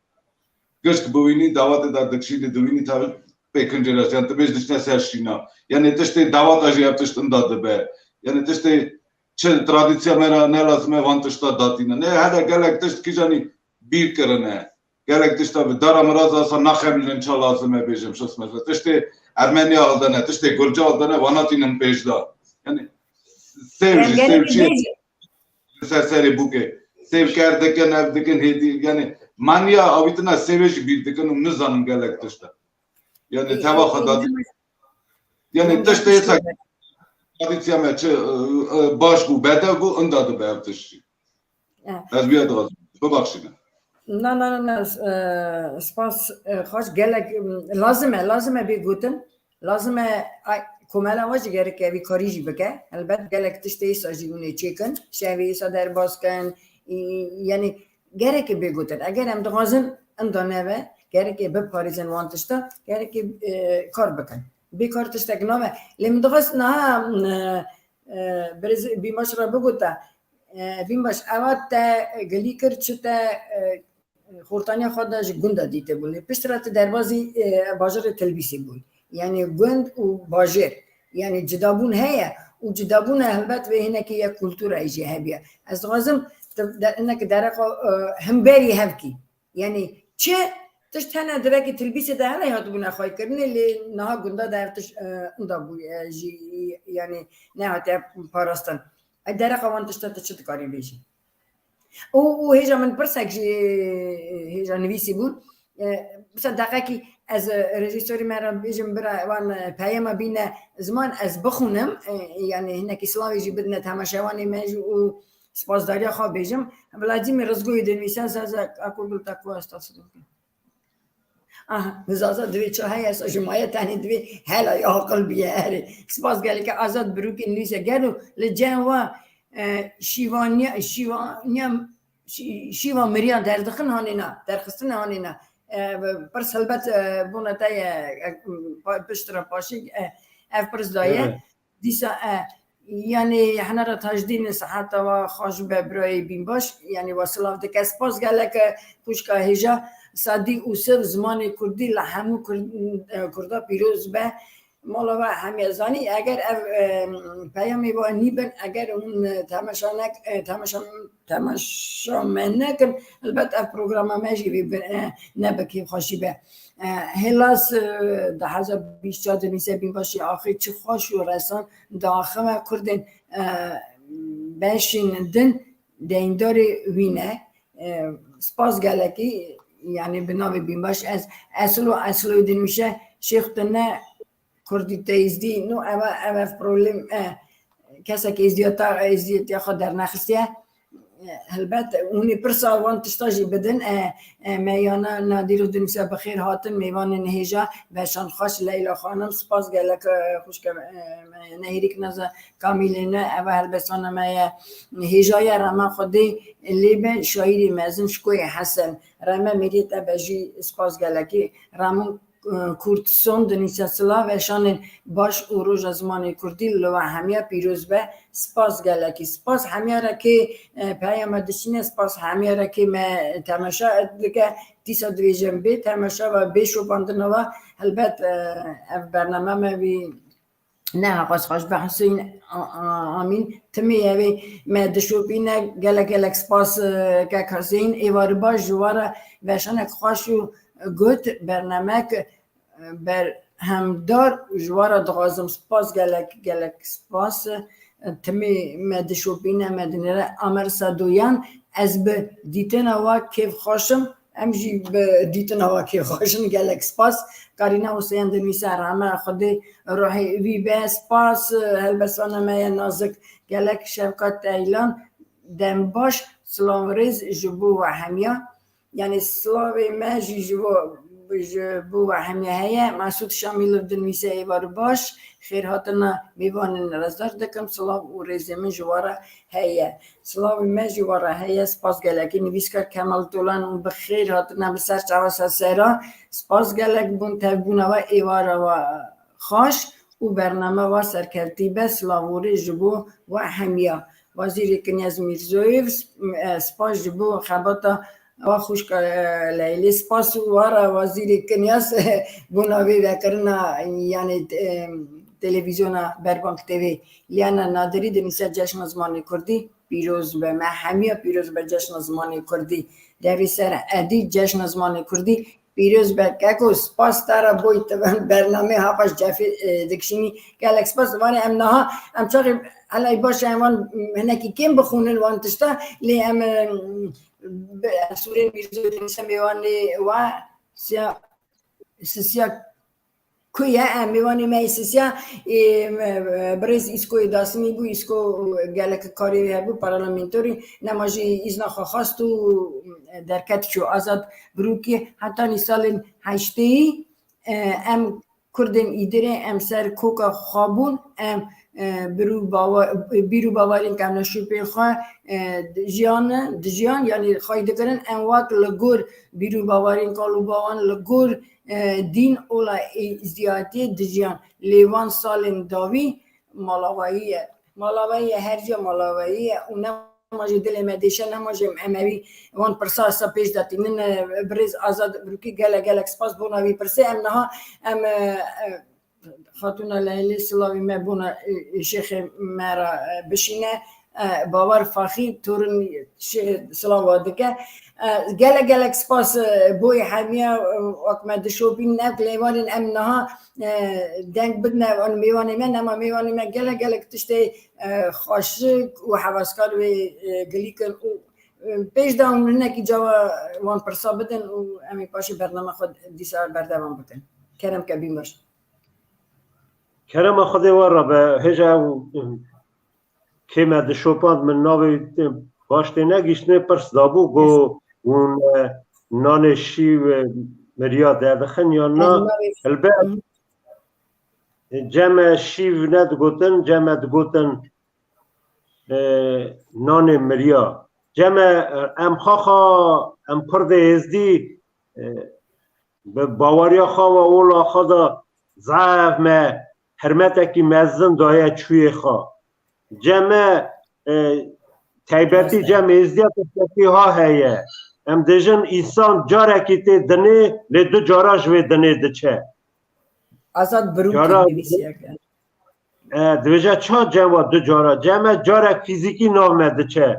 Gişt bibînî, dawetê de dikişî, dê dibînî tabi pê kincê reş. Yanî tu bêj diçine ser şîna. Yanî tiştê daweta jî ev tişt inda dibe. Yanî tiştê çi tradisya me re ne lazim e van tişta datîne. Ne hele gelek tişt kîjanî bîr kirine. Gelek tişta bi dara miraz asa naxemilin ça lazim e bêjim şiz mesela. Tiştê Ermeniya hildene, tiştê Gurca hildene, vanatînin pêşda. Yanî sêv jî, sêv çi ye? Ser serê bûkê. Sêv ker dikin, ev dikin, hêdî, yanî maniya awîtina sêvê jî bîr dikin û nizanin gelek tişt e. Yanî teva xwe da. Yanî tiştê êsa tradisya me çi, e, e, baş bû, bedew bû, inda dibe ev tişt jî. E. Ez wiya dixwazim. Bibaxşîne. Na, na, na, na, e, spas, e, xweş, gelek, m, lazim e, lazim e bê gotin. Lazim e, ay, komela we jî gerek e vî karî jî bike. Helbet gelek tiştê êsa jî hûn ê çêkin. Şevê êsa derbas kin. Î, yanî gerek e bê gotin. Eger em dixwazin inda neve, gerek e biparêzin wan tişta, gerek e, e, kar bikin. Bê kar tiştek nabe. Lê min dixwest niha, e, e, birêz Bînbaş re bigota. E, Bînbaş, ewa te gilî kir, çi te, e, xortaniya xwe de ji gunda dîtibûn. Lê piştre tu derbazî, e, bajarê Tilbîsê bûn. Yanî gund û bajêr. Yanî cidabûn heye û cidabûna helbet vê hinekî yek kulturayê jî hebiye. Ez dixwazim tu de-, hinekî dereqa, e, hemberî hev kî. Yanî çi tişt hene di vekî Tilbîsê de hene hatibûne xweykirinê, lê niha gunda de ev tişt, e, inda bûye, e, jî, yanî nehatiye parastin. E, dereqa wan tişta tu çi dikarî bêjî? Û, û hêja min pirsek jî, hêja nivîsî bû. E, bisa deqekî ez, e, rejîsorî me re bêjim, bira wan, e, peyama bîne ziman, ez bixwînim, e, yanî hinekî silavê jî bidine temaşevanê me jî û spasdariya xwe bêjim. Vladimir Rizgoyê dinivîse, Zaza Akoglu te ku ez tasî dikim. Aha, Zaza divê çi heye, sa ji maye tenê divê hela ya aqil biye, erê. Spas gelek e, Azad Birûkê nivîse, gelo li cem wa, e, şîvaniya, şîvaniya, şî-, şîva miriyan derdixin hanê na, derxistin hanê na. E, pirs helbet, e, bona te ye, e, pa-, piştre paşê, e, ev pirs daye. Evet. Dîsa, e, yanî Henera Tajdîn siheta we xweş be birayê Bînbaş, yanî we silav dike. Spas gelek, e, xwişka hêja Sadî û Siv, zimanê kurdî li hemû kurd-, e, kurda pîroz be. Mala we hemiya zanî, eger ev, e, peyamê we nîbin, eger hûn, e, temaşa nek-, e, temaşa, temaşa me nekin, helbet ev programa me jî vê bi-, e, ne bi kêfxweşî be. E, Hêlas, e, du hezar bîst çar dinivîse, Bînbaşê axê çi xweş û resan diaxive kurdên, e, beşên din deyndarê wî ne. E, spas gelekî, yanî bi navê Bînbaş ez esil û esil wê dinivîse, şêx tu ne kurdî te êzdî, no ev, ev, ev problem e. Kesek êzdiya ta, êzdiyetiya xwe dernexistiye. Helbet, hûn ê pirsa wan tişta jî bidin. E, e, meyana Nadîr û Dinûse bi xêr hatin, mêvanên hêja, veşan xweş Leyla Xanim, spas gelek, e, xwişke, e, me nehêrîk naza Kamîlê ne, eva helbestana me ye hêja ye, rema Xwedê lê be, şaîrê mezin Şikoyê Hesen, reme mêriyê te be jî, spas gelekî, Ramûn Kurtson dinivîse, silav, veşanên baş û roja zimanê kurdî li we hemiya pîroz be. Spas gelekî. Spas hemiya re kê, e, peyama dişîne, spas hemiya re kê me temaşa dike. Dîsa dibêjim bê temaşa ve, bê şopandina ve, helbet, e, ev bername me vî ne heqas xweş be Huseyîn, a-, a-, Amîn. Timî evê me dişopîne. Gelek gelek spas, e, kek Huseyîn. Êvarî baş ji we re, veşanek xweş û got bernamek, e, berhemdar ji we re dixwazim. Spas gelek, gelek spas. Timî me dişopîne, me dinêre. Amer Sadoyan, ez bi dîtina we kêfxweş im. Em jî bi dîtina we kêfxweş in. Gelek spas. Karîna Huseyan dinivîse, rehme Xwedê ruhê wî be. Spas, e, helbestvanê me ye nazik. Gelek Şefqat Eylan, dem baş, silav û rêz ji bo we hemiya. Yanî silavê me jî ji bo, ji bo we hemiya heye. Mesûd Şamîlov dinivîse, êvar baş, xêr hatina mêvanên rezdar dikim. Silav û rêzê min ji we re heye. Silavê me ji we re heye. Spas gelekî. Nivîskar Kemal Tolan, bi xêr hatine, bi ser çava ser sera. Spas gelek bûn tevbûna we, êvara we xweş û bername we serkevtî be. Silav û rê ji bo we hemiya. Wezîrê Kinyaz Mîrzoyev, sp-, e, spas ji bo xebata we xwişka, e, Leylê. Spas û wara Wezîrê Kinyaz bona vê vekirina, yanî, e, televîzyona Berbang T V. Liyana Nadirî dinivîse, Ceşna Zimanê Kurdî pîroz be. Me hemiya pîroz be Ceşna Zimanê Kurdî. Devê ser edî Ceşna Zimanê Kurdî pîroz be. Keko, spas te re boy, tu bernameyê ha baş cefê, e, dikişînî. Gelek spas. Vanê em niha, em çaxê, elay baş e, em van hinekî kêm bixwînin van tişta, lê em, e, bi, Sûrê Mîrzo dinivîse, mêvanê we siya, sisiya ku ye, em mêvanê me yê sisiya, ê, me, birêz Îskoyê Dasinî bû. Îsko gelek karê wê hebû, parlamentorî, nema jî îzna xwe xwest û derket çû. Azad Birûkî, hetanî salên heştêyî, e, em Kurdên Îdirê, em ser koka xwe bûn, em, e, birû bawa-, bîr û bawerên kevneşopên xwe, e, dijiyan, dijiyan, yanî xweyî dikirin, em wek li gor bîr û bawerên kal û bawan, li gor, e, dîn, ola êzdiyatiyê dijiyan. Lê van salên dawî malawayî ye. Malawayî ye, her ciya malawayî ye û nema jî dilê me dêşe, nema jî em ewî van pirsa sa pêş de tînin. E, birêz Azad Birûkî, gelek, gelek spas bona vî pirsê. Em niha, em, e, e, Xatûna Leylê, silavê me bona, e, e, şêxê me re, e, bişîne. E, Bawer Faxî, torûn şê-, silava dike. E, gelek gelek spas, e, boyê hemiya, e, wek me dişopîn, ne lêvanên em niha, e, deng bidine, wan mêvanê me, nema mêvanê me gelek gelek tiştê, e, xweşik û heveskar wê, e, gilî kin û, e, pêş de hûn hinekî cava wan pirsa bidin û em ê paşê bername xwe dîsa berdewam bikin. Kerem ke bîn baş. Kerema Xwedê we re be, hêja ew, kê me dişopand, min navê, e, baş tê negihîştinê, pirs dabû, got, hûn, e, nanê şîv, e, miriya derdixin yan na? Navê Hilbet, Hı. e, cem me şîv nedigotin, cem me digotin, e, nanê miriya. Cem me, e, em xaxa, em Kurdê Êzdî, e, bi baweriya xwe ve, ola xwe de zaf me hirmetekî mezin daye çûyê xwe. Cem me, e, taybetî Rast e. cem êzdiya tiştekî ha heye. Em dêjin însan carekî tê dinê, lê du cara ji vê dinê diçe. Azad Birûkî Cara nivîsiyeke. E, dibêje ça cem wa du cara? Cem me carek fîzîkî nav me diçe.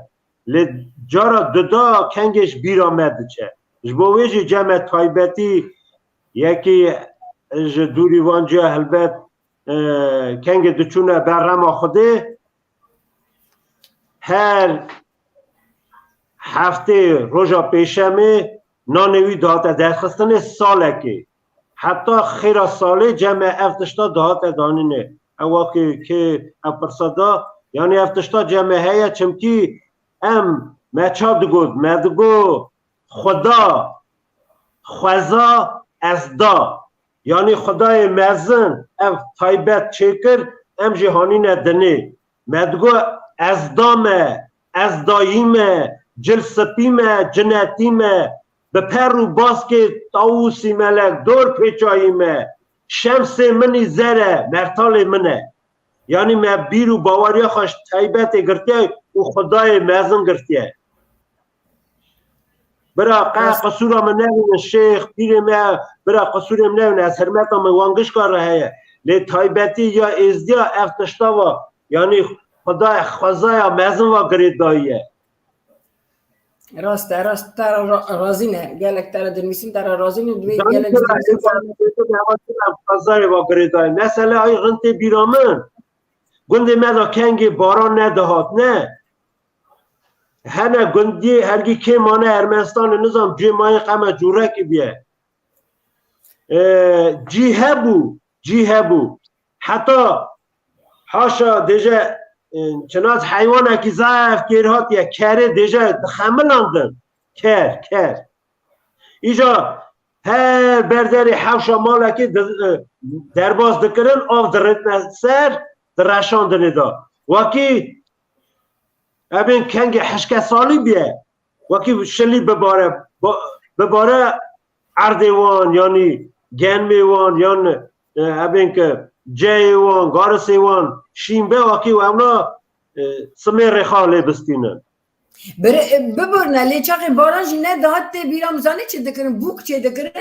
Lê cara duda kengê ji bîra me diçe. Ji bo wê jî cem me taybetî yekî ji dûrî van ciya helbet, e, kengê diçûne ber rema Xwedê. Her heftê roja pêşemê nanê wî dihate derxistinê salekê. Heta xêra salê cem me ev tişta dihate danînê. Ew wextê kê ev pirsa da, yanî ev tişta cem me heye, çimkî em me ça digot, me digot, Xuda, xweza, ez da. Yanî Xwedayê mezin ev taybet çêkir, em jî hanîne dinê. Me digot, ez da me, ez dayî me, cil spî me, cinetî me, bi per û baskê tawûsî melek dor pêçayî me, şemsê min î zer e, mertalê min e. Yanî me bîr û baweriya xwe ji taybetê girtiye û Xwedayê mezin girtiye. Bira qe Rast. qisûra min nebînin şêx, pîrê me, bira qisûrê min nebînin, ez hirmeta min wan gişka re heye. Lê taybetî ya êzdiya ev tişta va, yanî Xuda xwezaya mezin va girêdayî ye. Rast e, rast, te re ra-, razî ne. Gelek te re dinivîsim, te re razî ne. Divê Zanî gelek kira, dinivîsim. êza, êza, êza, xwezayê va girêdayî. Mesele ay rintê bîra min. Gundê me de kengê baran nedihat, ne. Hene gundiyê hergî kê mane Ermenistanê, nizam cuyê mayê qeme cûrekî biye. E, cî hebû, cî hebû. Heta haşa dêje, e, çinas heywanekî zaf kêr hatiye, kerê dêje dixemilandin. Ker, ker. Îca her berderê hewşa malekê di-, e, derbas dikirin, av diritne ser, direşandinê de. Wekî ebên kengê hişke salî biye, wekî şilî bibare, ba-, bibare erdê wan, yanî genmê wan, yan, e, ebên ke ceyê wan, garisê wan şîn be, wekî ewna, e, simê rêxa lê bistînin. Bire-, biborne, lê çaxê baran jî nedihat tê bîra min, zanî çi dikirin? Bûk çê dikirin.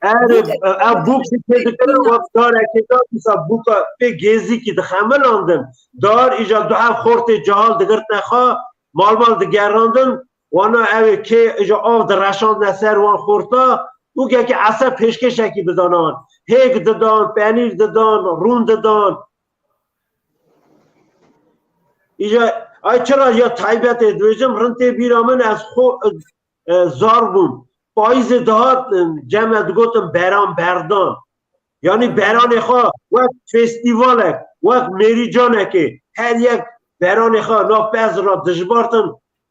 Erê, Bûk ev bûk jî tê dikirin, wek darekê de, dîsa bûka pê gêzîkî dixemilandin. Dar îca du hev xortê cahal digirtine xwe, mal mal digerandin, wana ew ê kê îca av direşandine ser wan xorta, bûkekî ese pêşkêşekî bidana wan. Hêk didan, penîr didan, rûn didan. Îca, ay çira ya taybet ê dibêjim, rind tê bîra min, ez xwe, e, zar bûm. Payîzê dihat, e, cem me digotin beran berdan. Yanî beranê xwe wek festîvalek, wek mêrîcanekê her yek beranê xwe nav pez re dijbartin,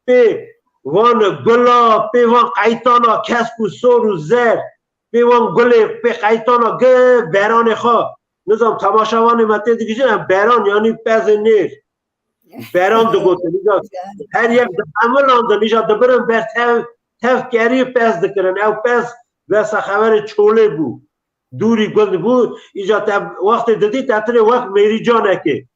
pê van gula, pê van qeytana kesk û sor û zer, pê van gulê, pê qeytana gi beranê xwe. Nizam temaşevanê me tê digihîjin, em beran yanî pezê nêr. Beran digotin, îca her yek dixemilandin, îca dibirin ber tev, tev kerî pez dikirin. Ew pez wesa xeverê çolê bû. Dûrî gund bû, îca te wextê didî te tirê wek mêrîcanekê.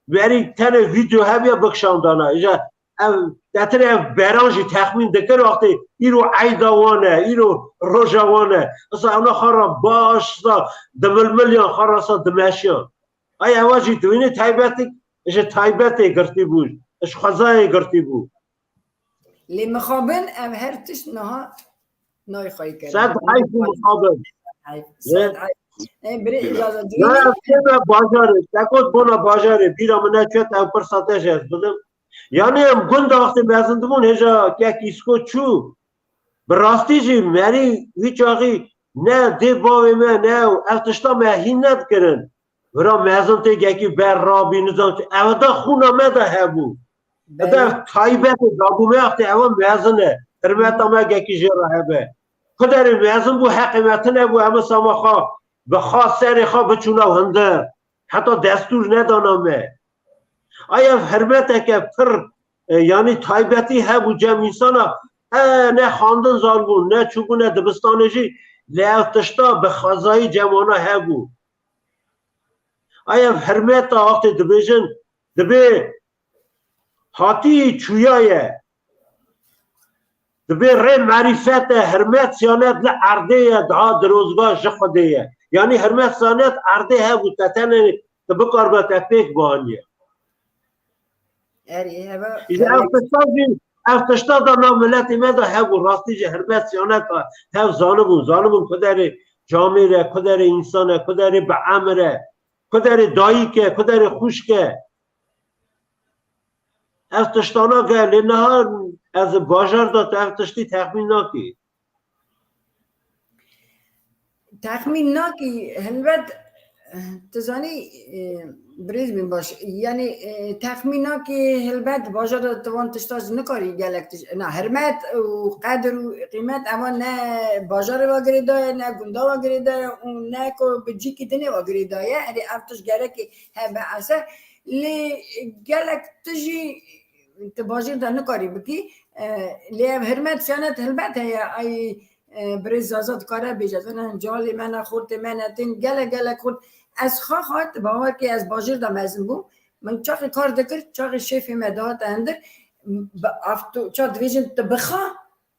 Berî tenê vîdeo hebiya bikişandana. Îca ev, te tirê ev beran jî texmîn dikir, wextê îro eyda wan e, îro roja wan e. Isa ewna xwe re baş sa dimilmiliyan, xwe re sa dimeşiyan. Ay ewa jî dibînî taybetî, ji taybetê girtî bû, ji xwezayê girtî bû. Lê mixabin ev her tişt niha nayê xweyî kirin. Sed heyf û mixabin. Heyf, sed heyf. E, birê îcaza dibînî. Ya, têbe bajarê, te got bona bajarê, bîra min neçût, ew pirsa te jî ez bidim. Yanî em gund wextê mezin dibûn, hêja kek îsko çû. Bi rastî jî merî wî çaxî ne dê bavê me ne ew, ev tişta me hîn nedikirin. Vira mezin tê gekî ber rabî, nizam çi. Ev de xûna me de hebû. Ede taybetê dabû me wextê ew mezin e. Hirmeta me gekî jê re hebe. Ku derê mezin bû, heqê me tune bû, em sama xwe bi xwe serê xwe biçûna hundir. Heta destûr nedana me. Ay ev hirmeteke pir, e, yanî taybetî hebû cem însana. E, ne xwendin zar bûn, ne çûbûne dibistanê jî, lê ev tişta bi xwezayî cem wana hebû. Ay ev hirmeta wextê dibêjin, dibê hatî çûyaye. Dibê rê merîfet e, hirmet, siyanet li erdê ye, daha dirozga ji Xwedê ye. Yanî hirmet, siyanet erdê hebû, te tenê tu bikaribe te pêk bihaniye. Erê, heve Îde ev tişta jî, ev tişta da nav miletê me de hebû, rastî jî hirmet, siyanet da hev zanibûn, zanibûn ku derê camêr e, ku derê însan e, ku derê bi emir e, ku derê dayik e, ku derê xwişk e. Ev tiştana ge, lê niha ez bajar de tu ev tiştî texmîn nakî. Texmîn nakî, helbet, tu zanî, e, birêz min baş, yanî, e, texmîn nakî, helbet, bajar de tu van tişta ji nikarî gelek tij-, na, hirmet û qedir û qîmet, ewa ne bajarê ve girêdaye, ne gunda ve girêdaye û ne ku bi cîkî dinê ve girêdaye. Erê, ev tişt gerekê hebe ese. Lê gelek tu jî tu bajêr de nikarî bikî. E, lê ev hirmet, siyanet helbet heye. Ay, e, birêz Zaza dikare bêje, zana calê me ne, xortê me ne, tên gelek, gelek xort. Ez xaxa, tu bawer kê, ez bajêr de mezin bûm. Min çaxê kar dikir, çaxê şêfê me dihate hundir. Bi avto-, ça dibêjin, tu bixa,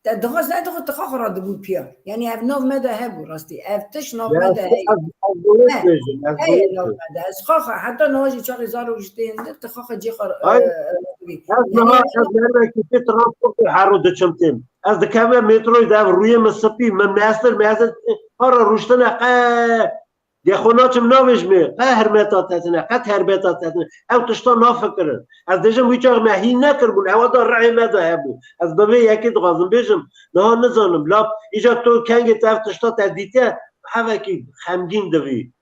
te dixwest, nedixwest, tu xaxa radibû piya. Yanî ev nav me de hebû rastî. Ev tişt nav me de heye. Ez, ez dewlet Ne. bêjim, ez Heye dewlet nav bêjim. me de. Ez xaxa, heta niha jî çaxê zarok ji tê hundir, tu xaxa cê xwe, Ay, e, radibî. ez Yanî niha, ev ez nervekî pê transportê her ro diçim têm. Ez dikevime metroyê de, ev rûyê min spî, min mestir, mestir, para rûştine qe. Dê xwe naçim navêjimê, qe hermeta te tine, qet hermeta te tine. Ew tişta nafikirin. Ez dêjim wî çax me hîn nekiribûn, ewa da rihê me de hebû. Ez bi vê yekê dixwazim bêjim, niha nizanim, lap, îca tu kengê te ev tişta te dîtiye, hevekî xemgîn divî.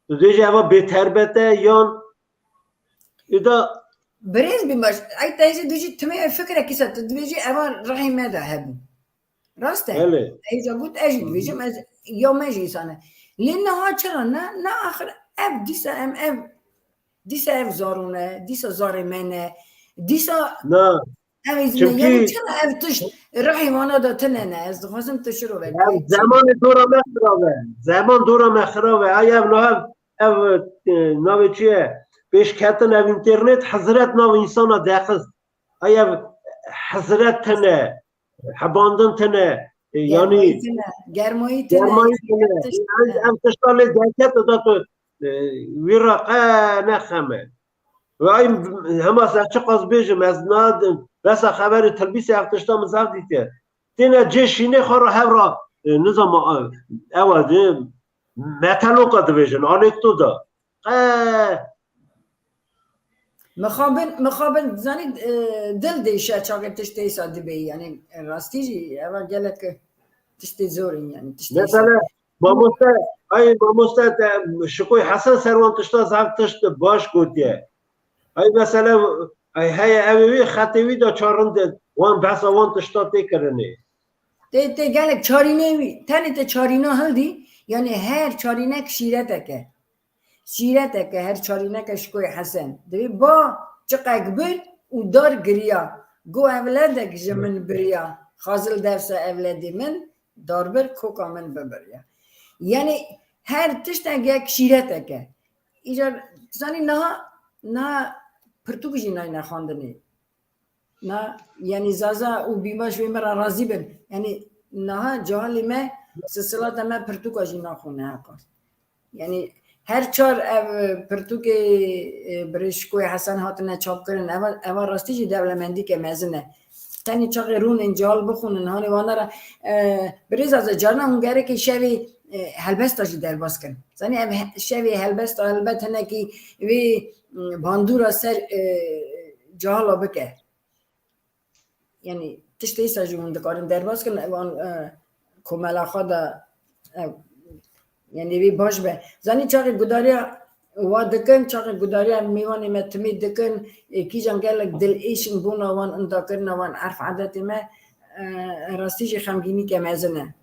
Tu dêjî eva bêterbet e yan êda Birêz bî baş. Ey te jî dijî timê fikrekî se, tu dibêjî eva rihê me de hebû. Rast e. Belê. Ey jî got, ez jî dibêjim, ez ya me jî îsane. Lê niha çira ne, ne axir ev dîsa em ev, dîsa ev zarûn e, dîsa zarê me ne, dîsa Na. Ev îzin e. Çimkî Yani çira ev tişt rihê wana de tine ne? Ez dixwazim tu şiro ve. Ev zemanê dora me xirabe. Zeman dora me xirabe. Ay ev no ev, ev, e, navê çi ye? Pêşketin ev înternet hezret nav însana dexist. Ay ev hezret tine, hebandin tine. E, Germayî yani tine, germayî tine, germayî tine. Tişt Yani tine. Ev tişta lê derket da tu, e, wî ra qe nexeme. Ve ay hema ser çiqas bêjim, ez na besa xeberê tilbîsê ev tişta min zaf dîtiye. Têne cê şînê xwe re hev ra, e, nizama, e, ewa dê meteloka dibêjin, anekdota. Qe Mixabin, mixabin, zanî, e, dil dêşe çaxê tiştê îsa dibê, yani, e, rastî jî, eva gelek tiştê zor in, yani, tiştê îsa. Mesela, mamoste, ay mamoste, te Şikoy Hesen ser wan tişta zaf tişt baş gotiye. Ay mesela, ay heye ev wî xetê wî de çarinde, wan behsa wan tişta tê kirinê. Tê, tê gelek çarînê wî, tenê te çarîna hildî, yani her çarînek şîretek e. Şîreteke her çarîneke Şikoyê Hesen. Divê ba çiqek bir û dar giriya. Go evledek ji min biriya. Xazil dersa evledê min, darbir koka min bibiriya. Yani her tiştek yek şîreteke. Îcar, zanî niha, niha pirtûk jî nayne xwendinê. Na, yani Zaza û Bîmaş wê me re razî bin. Yani niha cehalê me, silsilata me pirtûka jî naxwîne heqas. Yani her çar ev pirtûkê, e, Birêz Şikoyê Hesen hatine çapkirin. Eva, eva rastî jî dewlemendîke mezin e. Tenê çaxê rûnên cehal bixwînin, hanê wana re, e, Birêz Zaza, carna hûn gerekê şevê, e, helbesta jî derbas kin. Zanî ev he-, şevê helbesta helbet hinekî vê, m, bandûra ser, e, cehala bike. Yani tiştê îsa jî hûn dikarin derbas kin, evan, e, komela xwe de, e, yani vê baş be. Zanî çaxê gudariya wa dikin, çaxê gudariya mêvanê me timî dikin, e, kîjan gelek dil êşin bona wan, indakirina wan, erf edetê me, e, rastî jî xemgînîke mezin e.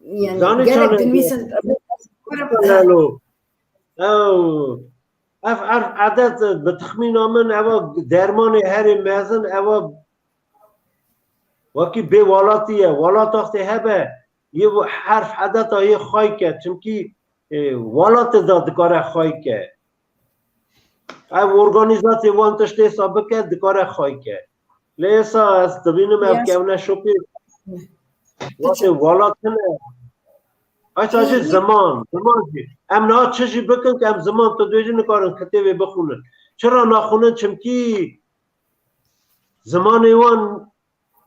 Yani Zanî gerek çaxê dinivîsin. Lalo. Ew, ev erf edet bi texmîna min eva dermanê herê mezin eva wekî bê welatî ye. Welat wextê hebe yê erf edeta yê xway ke. Çimkî, e, welatê de dikare xway ke. Ev organîzasye wan tiştê sa bike dikare xway ke. Lê êsa ez dibînim ev Ya. kevne şopê. Wextê welat hene. Aysa jî Hı hı. ziman, ziman jî. Em niha çi jî bikin ki em ziman tu dibêjî nikarin kitêbê bixwînin. Çira naxwînin? Çimkî zimanê wan,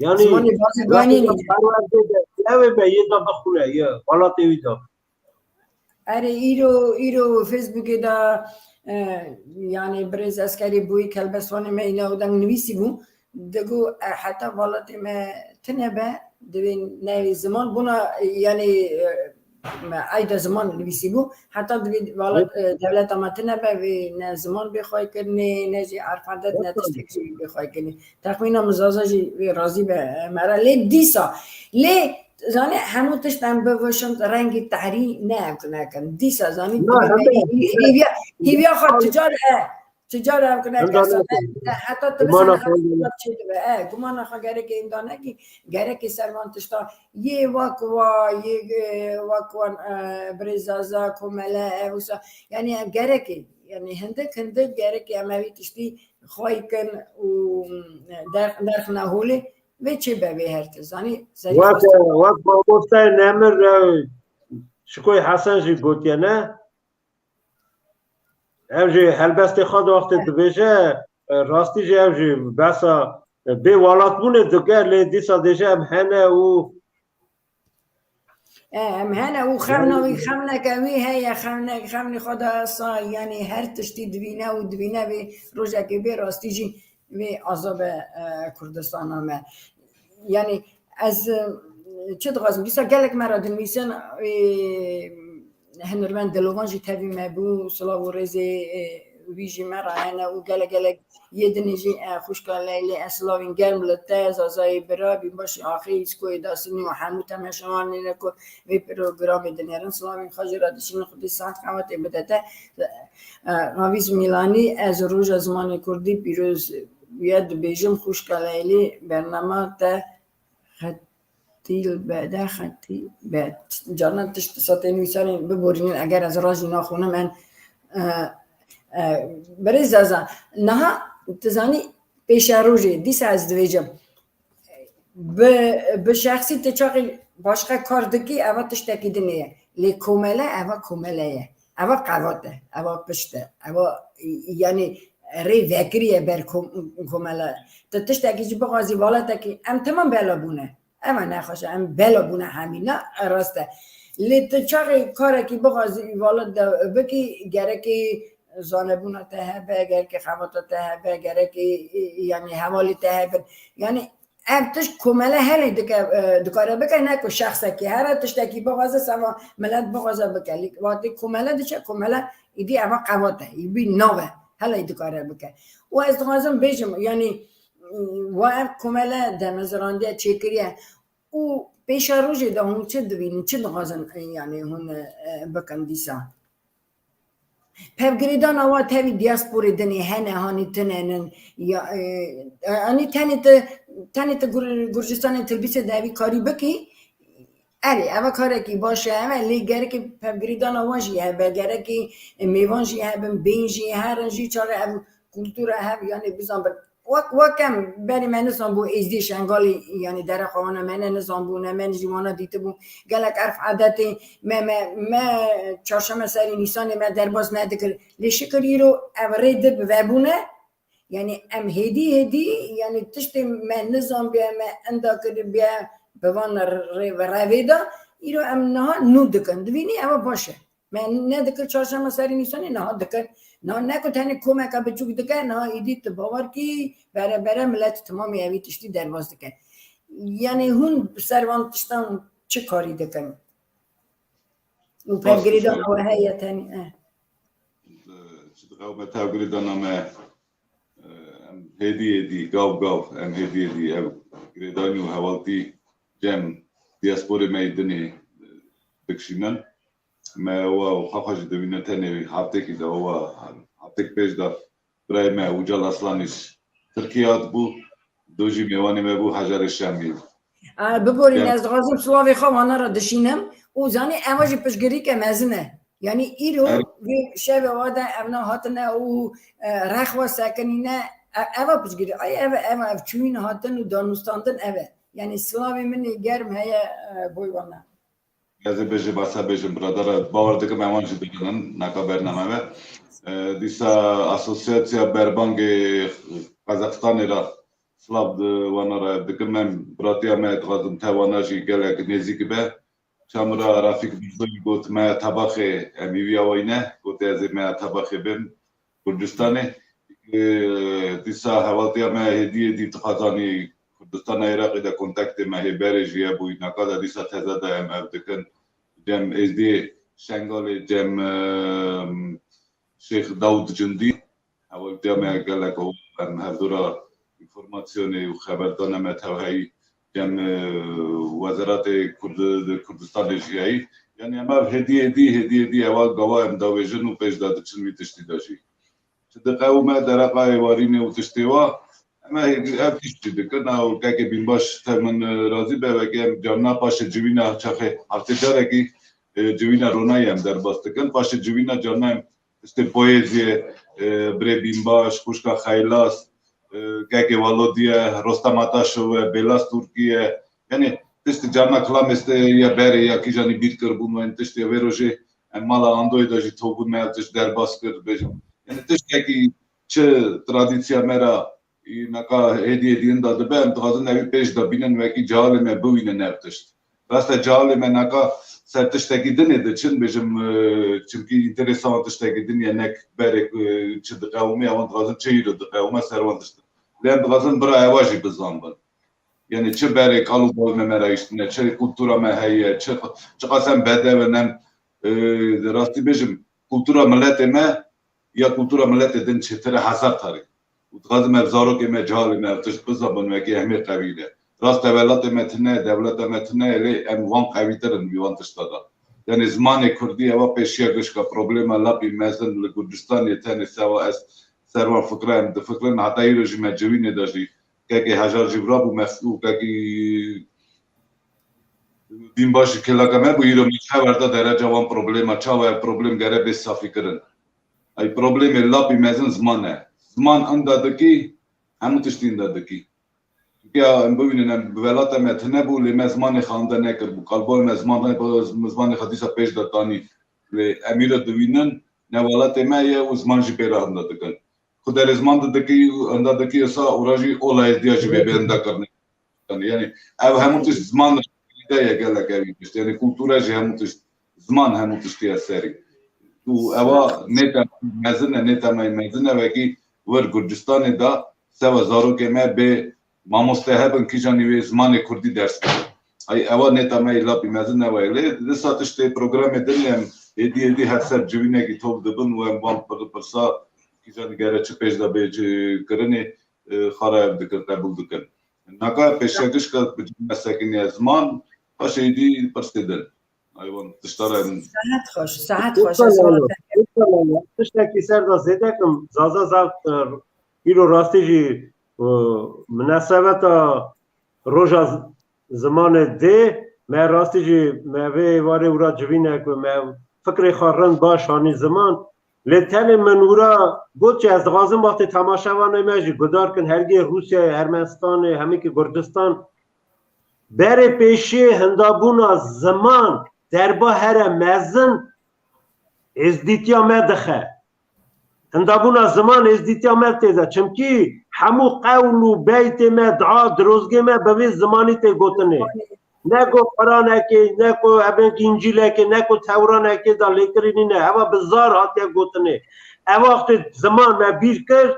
yani, Zimanê bazê ganî nîne. Perwerdê de, ew ê be yê da bixwîne, yê welatê wî da. Erê, îro, îro Facebookê de, e, yani Birêz Eskerî Bûyî, helbestvanê me, îna û deng nivîsî bû. Digo, e, heta welatê me tine be, divê newê ziman bûna, yani, e, me eyda ziman nivîsî bû. Heta divê welat, e, dewleta me tine be, vê ne ziman bê xwaykirinê, ne jî erf edet, ne tiştek jî bê xwaykirinê. Texmîna min Zaza jî vê razî be, e, me re. Lê dîsa, lê, zanî, hemû tişt em biveşin, rengî tehrî ne ev nekin. Dîsa, zanî, Na, divê me hemû hî-, hîviya, hîviya xwe tu car, e, tu car ev nekin. Hemû Heta tu Gumana bizanî xwe heta çê dibe. E, gumana xwe gerekê inda nekî, gerekê ser van tişta. Yê wek wa, yê, e, wek wan, e, Birêz Zaza, Komele, ev wisa. Yani, em gerekê, yani, hindik, hindik gerekê em evî tiştî xwey kin û, e, der-, derxine holê. Vê çê be vê her tişt, zanî, zerî Wek, xwestin. Wek mamosteyê Nemir, e, Şikoy Hesen jî gotiye, ne? Ev jî helbestê xwe di wextê dibêje, e, rastî jî ev jî behsa, e, bê welatbûnê dike, lê dîsa dêje em hene û Em hene û xewna wî, xewneke wî heye, xewnek, xewnî xwe da say, yanî her tiştî divîne û divîne vê rojekê bê rastî jî vê azabe, e, Kurdistana me. Yanî ez, e, çi dixwazim, dîsa gelek me re dinivîsin, e, Hunirmend Dilovan jî tevî me bû, silav û rêzê, e, wî jî me re hene û gelek gelek yê dinê jî, e, xwişka Leylê, ez silavên germ li te, Zazayê bira, Bînbaşê Axê, Îskoyê Dasinî û hemû temaşevanê re ku vê programê dinêrin, silavên xwe jê re dişînin, Xwedê sihet qewetê bide te. E, Ravîz Mîlanî, ez roja zimanê kurdî pîroz ya dibêjim, xwişka Leylê, bernama te xetîl be, de xetî be. Carnan tişt disa tê nivîsarên biborînin, eger ez rajî naxwînim, en, e, e, birêz Zaza. Niha, tu zanî, pêşerojê, dîsa ez dibêjim, bi, bi şexsî tu çaxî başqa kar dikî, eva tiştekî din e. Lê komele, eva komele ye. Eva qevat e, eva pişt e, eva, yanî, rê vekiriye ber kom-, komele. Tu tiştekî jî bixwazî, valetekî, em temam bela bûne. Eva nexweş e, em bela bûne hemî, na rast e. Lê tu çaxê karekî bixwazî îvalet de bikî, gerekê zanebûna te hebe, gerekê xebata te hebe, gerekê, e, yanî hevalê te hebin. Yanî ev tişt komele helê dike, e, dikare bike, ne ku şexsekî. Here tiştekî bixwaze, sema milet bixwaze bike. Lê wextê komele diçe, komele îdî eva qewat e, îdî nav e. Helê dikare bike. Û ez dixwazim bêjim, yanî, wa ev komele demezrandiye çêkiriye û pêşerojê de hûn çi dibînin, çi dixwazin, yanî hûn, e, bikin dîsa? Pevgirêdana wa tevî diasporê dinê hene, hanî tune nin, ya, e, hanî tenê tu, tenê tu Gur-, Gurcistanê Tilbîsê de evî karî bikî, erê, eva karekî baş e, eve, lê gerekê pevgirêdana wa jî hebe, gerekê mêvan jî hebin, bên jî herin jî çaxê ev kultura hev, yanî bizan bin. Wek, wek em berê me nizanbû êzdî Şengalê, yanî dere xwe wana me ne nizanbû, ne me jî wana dîtibû. Gelek erf edetê me, me, me çarşeme serî Nîsanê me derbas nedikir. Lê şikir îro ev rê di bi vebûne. Yanî em hêdî hêdî, yanî tiştê me nizanbiye, me enda kiribiye bi van rê-, revê de, îro em niha nû dikin. Divînî ev baş e. Me nedikir çarşema serî Nîsanê, niha dikir. Niha ne ku tenê komeka biçûk dike, niha îdî tu bawer kî bere bere milet timamê evî tiştî derbas dike. Yanî hûn bi ser van tiştan çi karî dikin? Û pevgirêdana we heye tenê, eh. Çi diqewme tevgirêdana me, eh, em hêdî hêdî, gav gav, em hêdî hêdî ev girêdanî û hevaltî cem diasporê me yê dinê, eh, dikişînin. Me wa xwe xwe jî dibîne tenê heftêkî de, wa heftêk pêş de birayê me Ucal Aslanî ji Tirkiye hatibû, do jî mêvanê me bû Hejarê Şemî. A, biborîne, ez dixwazim silavê xwe wana re dişînim û zanî eva jî piştgirîke mezin e. Yanî îro vê şevê wa de evna hatine û, e, rex wa sekinîne, e, eva piştgirî. Ay, ev, ev, ev çûyîn hatin û danûstandin ev e. Yanî silavê min ê germ heye, e, boy wana. Ez ê bêjê, basa bêjim, biradara, bawer dikim, ewan jî bibînin, naka bername me. E, dîsa Asosyasya Berbangê Qazaxistanê re silav di wana re dikim. Em biratiya me, dixwazim te wana jî gelek nêzîk be. Çamura Rafîk Mirzoyî got, me tebaxê, em hîviya wayne, got, ez ê me tebaxê bim. Kurdistanê. Ê, dîsa hevaltiya me hêdî hêdî dixwazanî Kurdistana Iraqê de kontaktê me hê berê jî hebûyî. Naka de dîsa teze de em ev dikin. Cem Êzdî Şengalê, cem, em, Şêx Dawud Cindî. Hevaltiya me gelek o, em hevdû re înformasyonê û xeberdana me tev heyî. Cem, e, Wezeratê Kurd-, Kurdistanê jî heyî. Yanî em ev hêdî hêdî, hêdî hêdî ewa gava em davêjin û pêş de diçin vî tiştî de jî. Çi diqewime dereqa êvarînê û tiştê wa, em ev, ev tişt jî dikin. Ew kekê Bînbaş tev min, e, razî be, wekî em carna paşê civîna çaxê heftê carekî, e, civîna ronayê em derbas dikin. Paşê civîna carna em tiştê poeziyê, e, birê Bînbaş, xwişka Xeylas, e, kekê Walodiye, Rostem Ataşov e, Bêlas Turkî ye. Yanî tiştê carna kilamê ye berê ya kîjanî bîr kiribûn, wên tiştê wê rojê em mala Andoyê de jî tobûn me ev tişt derbas kir, bêjim. Yanî tiştekî çi tradîsiya me re, î, neka hêdî hêdî hinda dibe, em dixwazin evî pêş de bînin, wekî cehalê me biwînin ev tişt. Rasta cahilê me naka ser tiştekî dinê diçin, bêjim, e, çimkî înteresa wan tiştekî din ye, nek berê, e, çi diqewimê, ewan dixwazin çi îro diqewime ser wan tişt. Lê em dixwazin bira ewa jî bizanbin. Yani çi berê kal û bavê me me re hiştine, çi kultura me heye, çi, çiqas em bedev in, em, e, rastî bêjim, kultura miletê me ya kultura miletê din çêtir e hezar tarî. Û dixwazim ev zarokê me, cihalê me, ev tişt bizabin, wekî hemê qewî ne. Rast e, welatê me tune, dewleta me tune, lê em wan qewîtir in wî wan tişta da. Yani zimanê kurdî ewa pêşiya gişka problema lapî mezin li Kurdistanê tenê sewa ez ser wan fikra em difikirin, heta îro jî me civînê de jî kekê Hejar jî vira bû, me û kekî Bînbaş jî kêlaka me bû, îro me xeber da dereca wan problema, çawa ev problem gere bê safîkirin. Ay problemê lapî mezin ziman e. Ziman inda dikî, hemû tiştî inda dikî. Çunke em bibînin, em bi welata me tune bû, lê me zimanê xwe inda nekiribû. Kalbol me ziman, zimanê xwe dîsa pêş de tanî. Lê em îro dibînin, ne welatê me ye û ziman jî pê re inda dikin. Xwe derê ziman de dikî, inda dikî, esa ora jî ola êzdiya jî bê bê inda kirine. Yani ev hemû tişt ziman de ye, gelek ev tişt. Yani kultura jî hemû tişt, ziman hemû tiştî ye serî. Û ewa nête mezin e, nête me mezin e, wekî wir Gurcistanê de seba zarokê me bê mamoste hebin, kîjanî wê zimanê kurdî ders bidin. Ay ewa nêta me îlapî mezin ewa ye. Lê disa tiştê programê din em êdî êdî her ser civînekî top dibin û em van pir-, pirsa kîjanî gere çi pêş de bê ci-, kirinê, e, xara ev dikin, qebûl dikin. Naka pêşiya gişka bi civîne sekiniye ziman, paşê êdî pirsê din. Ay wan tişta re em Saet xweş, saet xweş. Ez wala te- Tiştekî ser de zêde kim, Zaza zaf, e, îro rastî jî, e, minasebeta roja z-, zimanê dê, me rastî jî me vê warê wira civîne ku me fikrê xwe rind baş hanî ziman. Lê tenê min wira got ki ez dixwazim wextê temaşevanê me jî guhdar kin, hergê Rûsyayê, Ermenistanê, hemîkî Gurdistan, berê pêşiyê hindabûna ziman derba here mezin êzdîtiya me dixe. Hindabûna ziman êzdîtiya me tê de. Çimkî hemû qewl û beytê me, dua, dirozgê me bi vê zimanî tê gotinê. Ne ku Quranekê, ne ku ebênkî Încîlekê, ne ku Tewranekê de lêkirî nîne. Eva bi zar hatiye gotinê. Eva wextê ziman me bîr kir,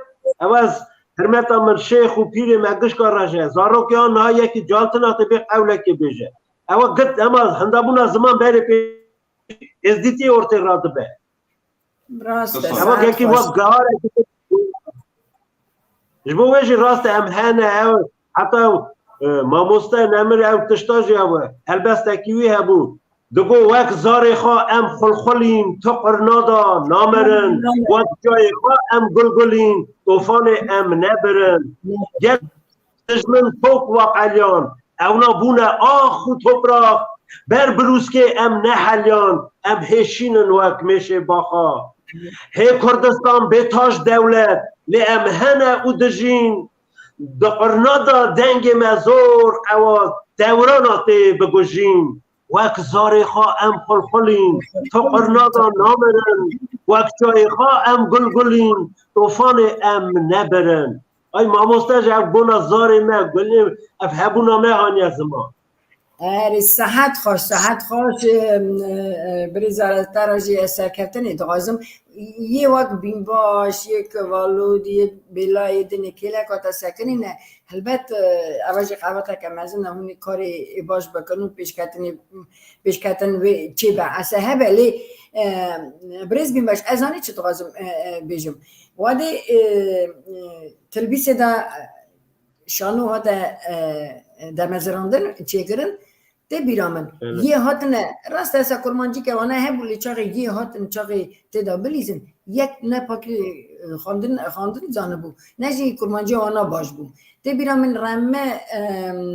eva ez hirmeta min şêx û pîrê me gişka reje. Zarokê an niha yekî caltina tê bê qewlekê bêje. Ewa git ema hindabûna ziman berê pê êzdîtiyê ortê radibe. Rast e, Ewa saet kekî xweş. Wek gehar e. Ji bo wê jî rast e, em hene ew, heta ew, e, mamoste nemir ew tişta jî ew e. Helbestekî wî hebû. Digo wek zarê xwe em xulxulîn, tu qirna da namirin. Wek çayê xwe em gulgulîn, tofanê em nebirin. Gel dijmin tok waqeliyan, ewna bûne ax û topraq, ber birûskê em nehelyan, em hêşîn in wek mêşê baxa. Hê Kurdistan bê taş dewlet, lê em hene û dijîn, di qirna de dengê me zor qewat, dewrana tê bigujîn. Wek zarê xwe em xulxulîn, tu qirna de namirin, wek çayê xwe em gulgulîn, tofanê em nebirin. Ay mamoste ji ev bona zarê me, gulê ev hebûna me haniye ziman. Erê, sehet xweş, sehet xweş, e, e, birêza te re jî ez serkeftinê dixwazim. Yê wek Bînbaş, yê Kevalodî, yê Bêlayê dinê kêleka te sekinîne. Helbet, e, eva jî qeveteke mezin e, hûn ê karê ê baş bikin û pêşketinê, pêşketin wê çêbe. Ese hebe lê, e, birêz Bînbaş, ez zanî çi dixwazim, e, e, bêjim. Wadê, e, e, tilbîsê de, e, şano hate, e, demezirandin, çêkirin, tê bîra min. Evet. Yê hatine, rast e, se kurmancî ke wana hebû, lê çaxê yê hatin, çaxê tê de bilîzin, yek ne pakî, e, xwendin, xwendin zanibû, ne jî kurmancî wana baş bû. Tê bîra min reme, em,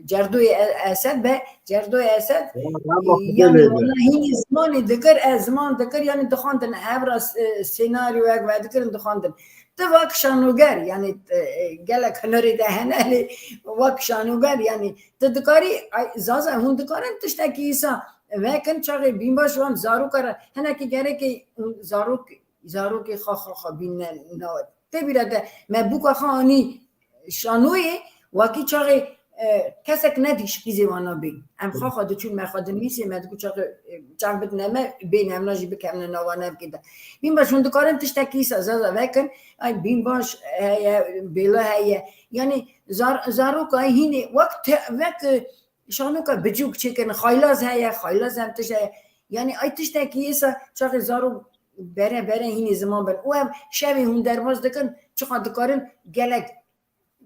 Cerdoyê E-, Esed be, Cerdoyê Esed, Ya, rema Xwedê yanî lê be. Wana hînî zimanê dikir, e, ziman dikir, yanî dixwendin, hev ra s-, e, senaryoyek vedikirin, dixwendin. Tu wek şanoger, yanî, e, gelek hunerê de hene, lê wek şanoger, yanî, tu dikarî, ay, Zaza, hûn dikarin tiştekî îsa vekin, çaxê Bînbaş wan zaroka re, hinekî gerekê hûn zarok, zarokê xwe, xwe, xwe bîne nava. Tê bîra te, me bûka xwe anî şanoyê, wekî çaxê e, kesek nedî ji qîzê wan nabî. Em xwe xwe diçûn me xwe dinivîsê me digot çaxê, e, çax bidine me, bê nemna jî bikevne nava nevkê de. Bîn baş hûn dikarin tiştekî îsa zaza vekin. Ay bîn baş heye, bêla heye. Yani zar-, zaroka hînê wek te-, wek, e, şanoka bicûk çêkirin. Xaylaz heye, xaylaz ev tişt heye. Yani ay tiştekî îsa çaxê zarok bere bere hînê ziman bin. Û ev şevê hûn derbas dikin, çiqa dikarin gelek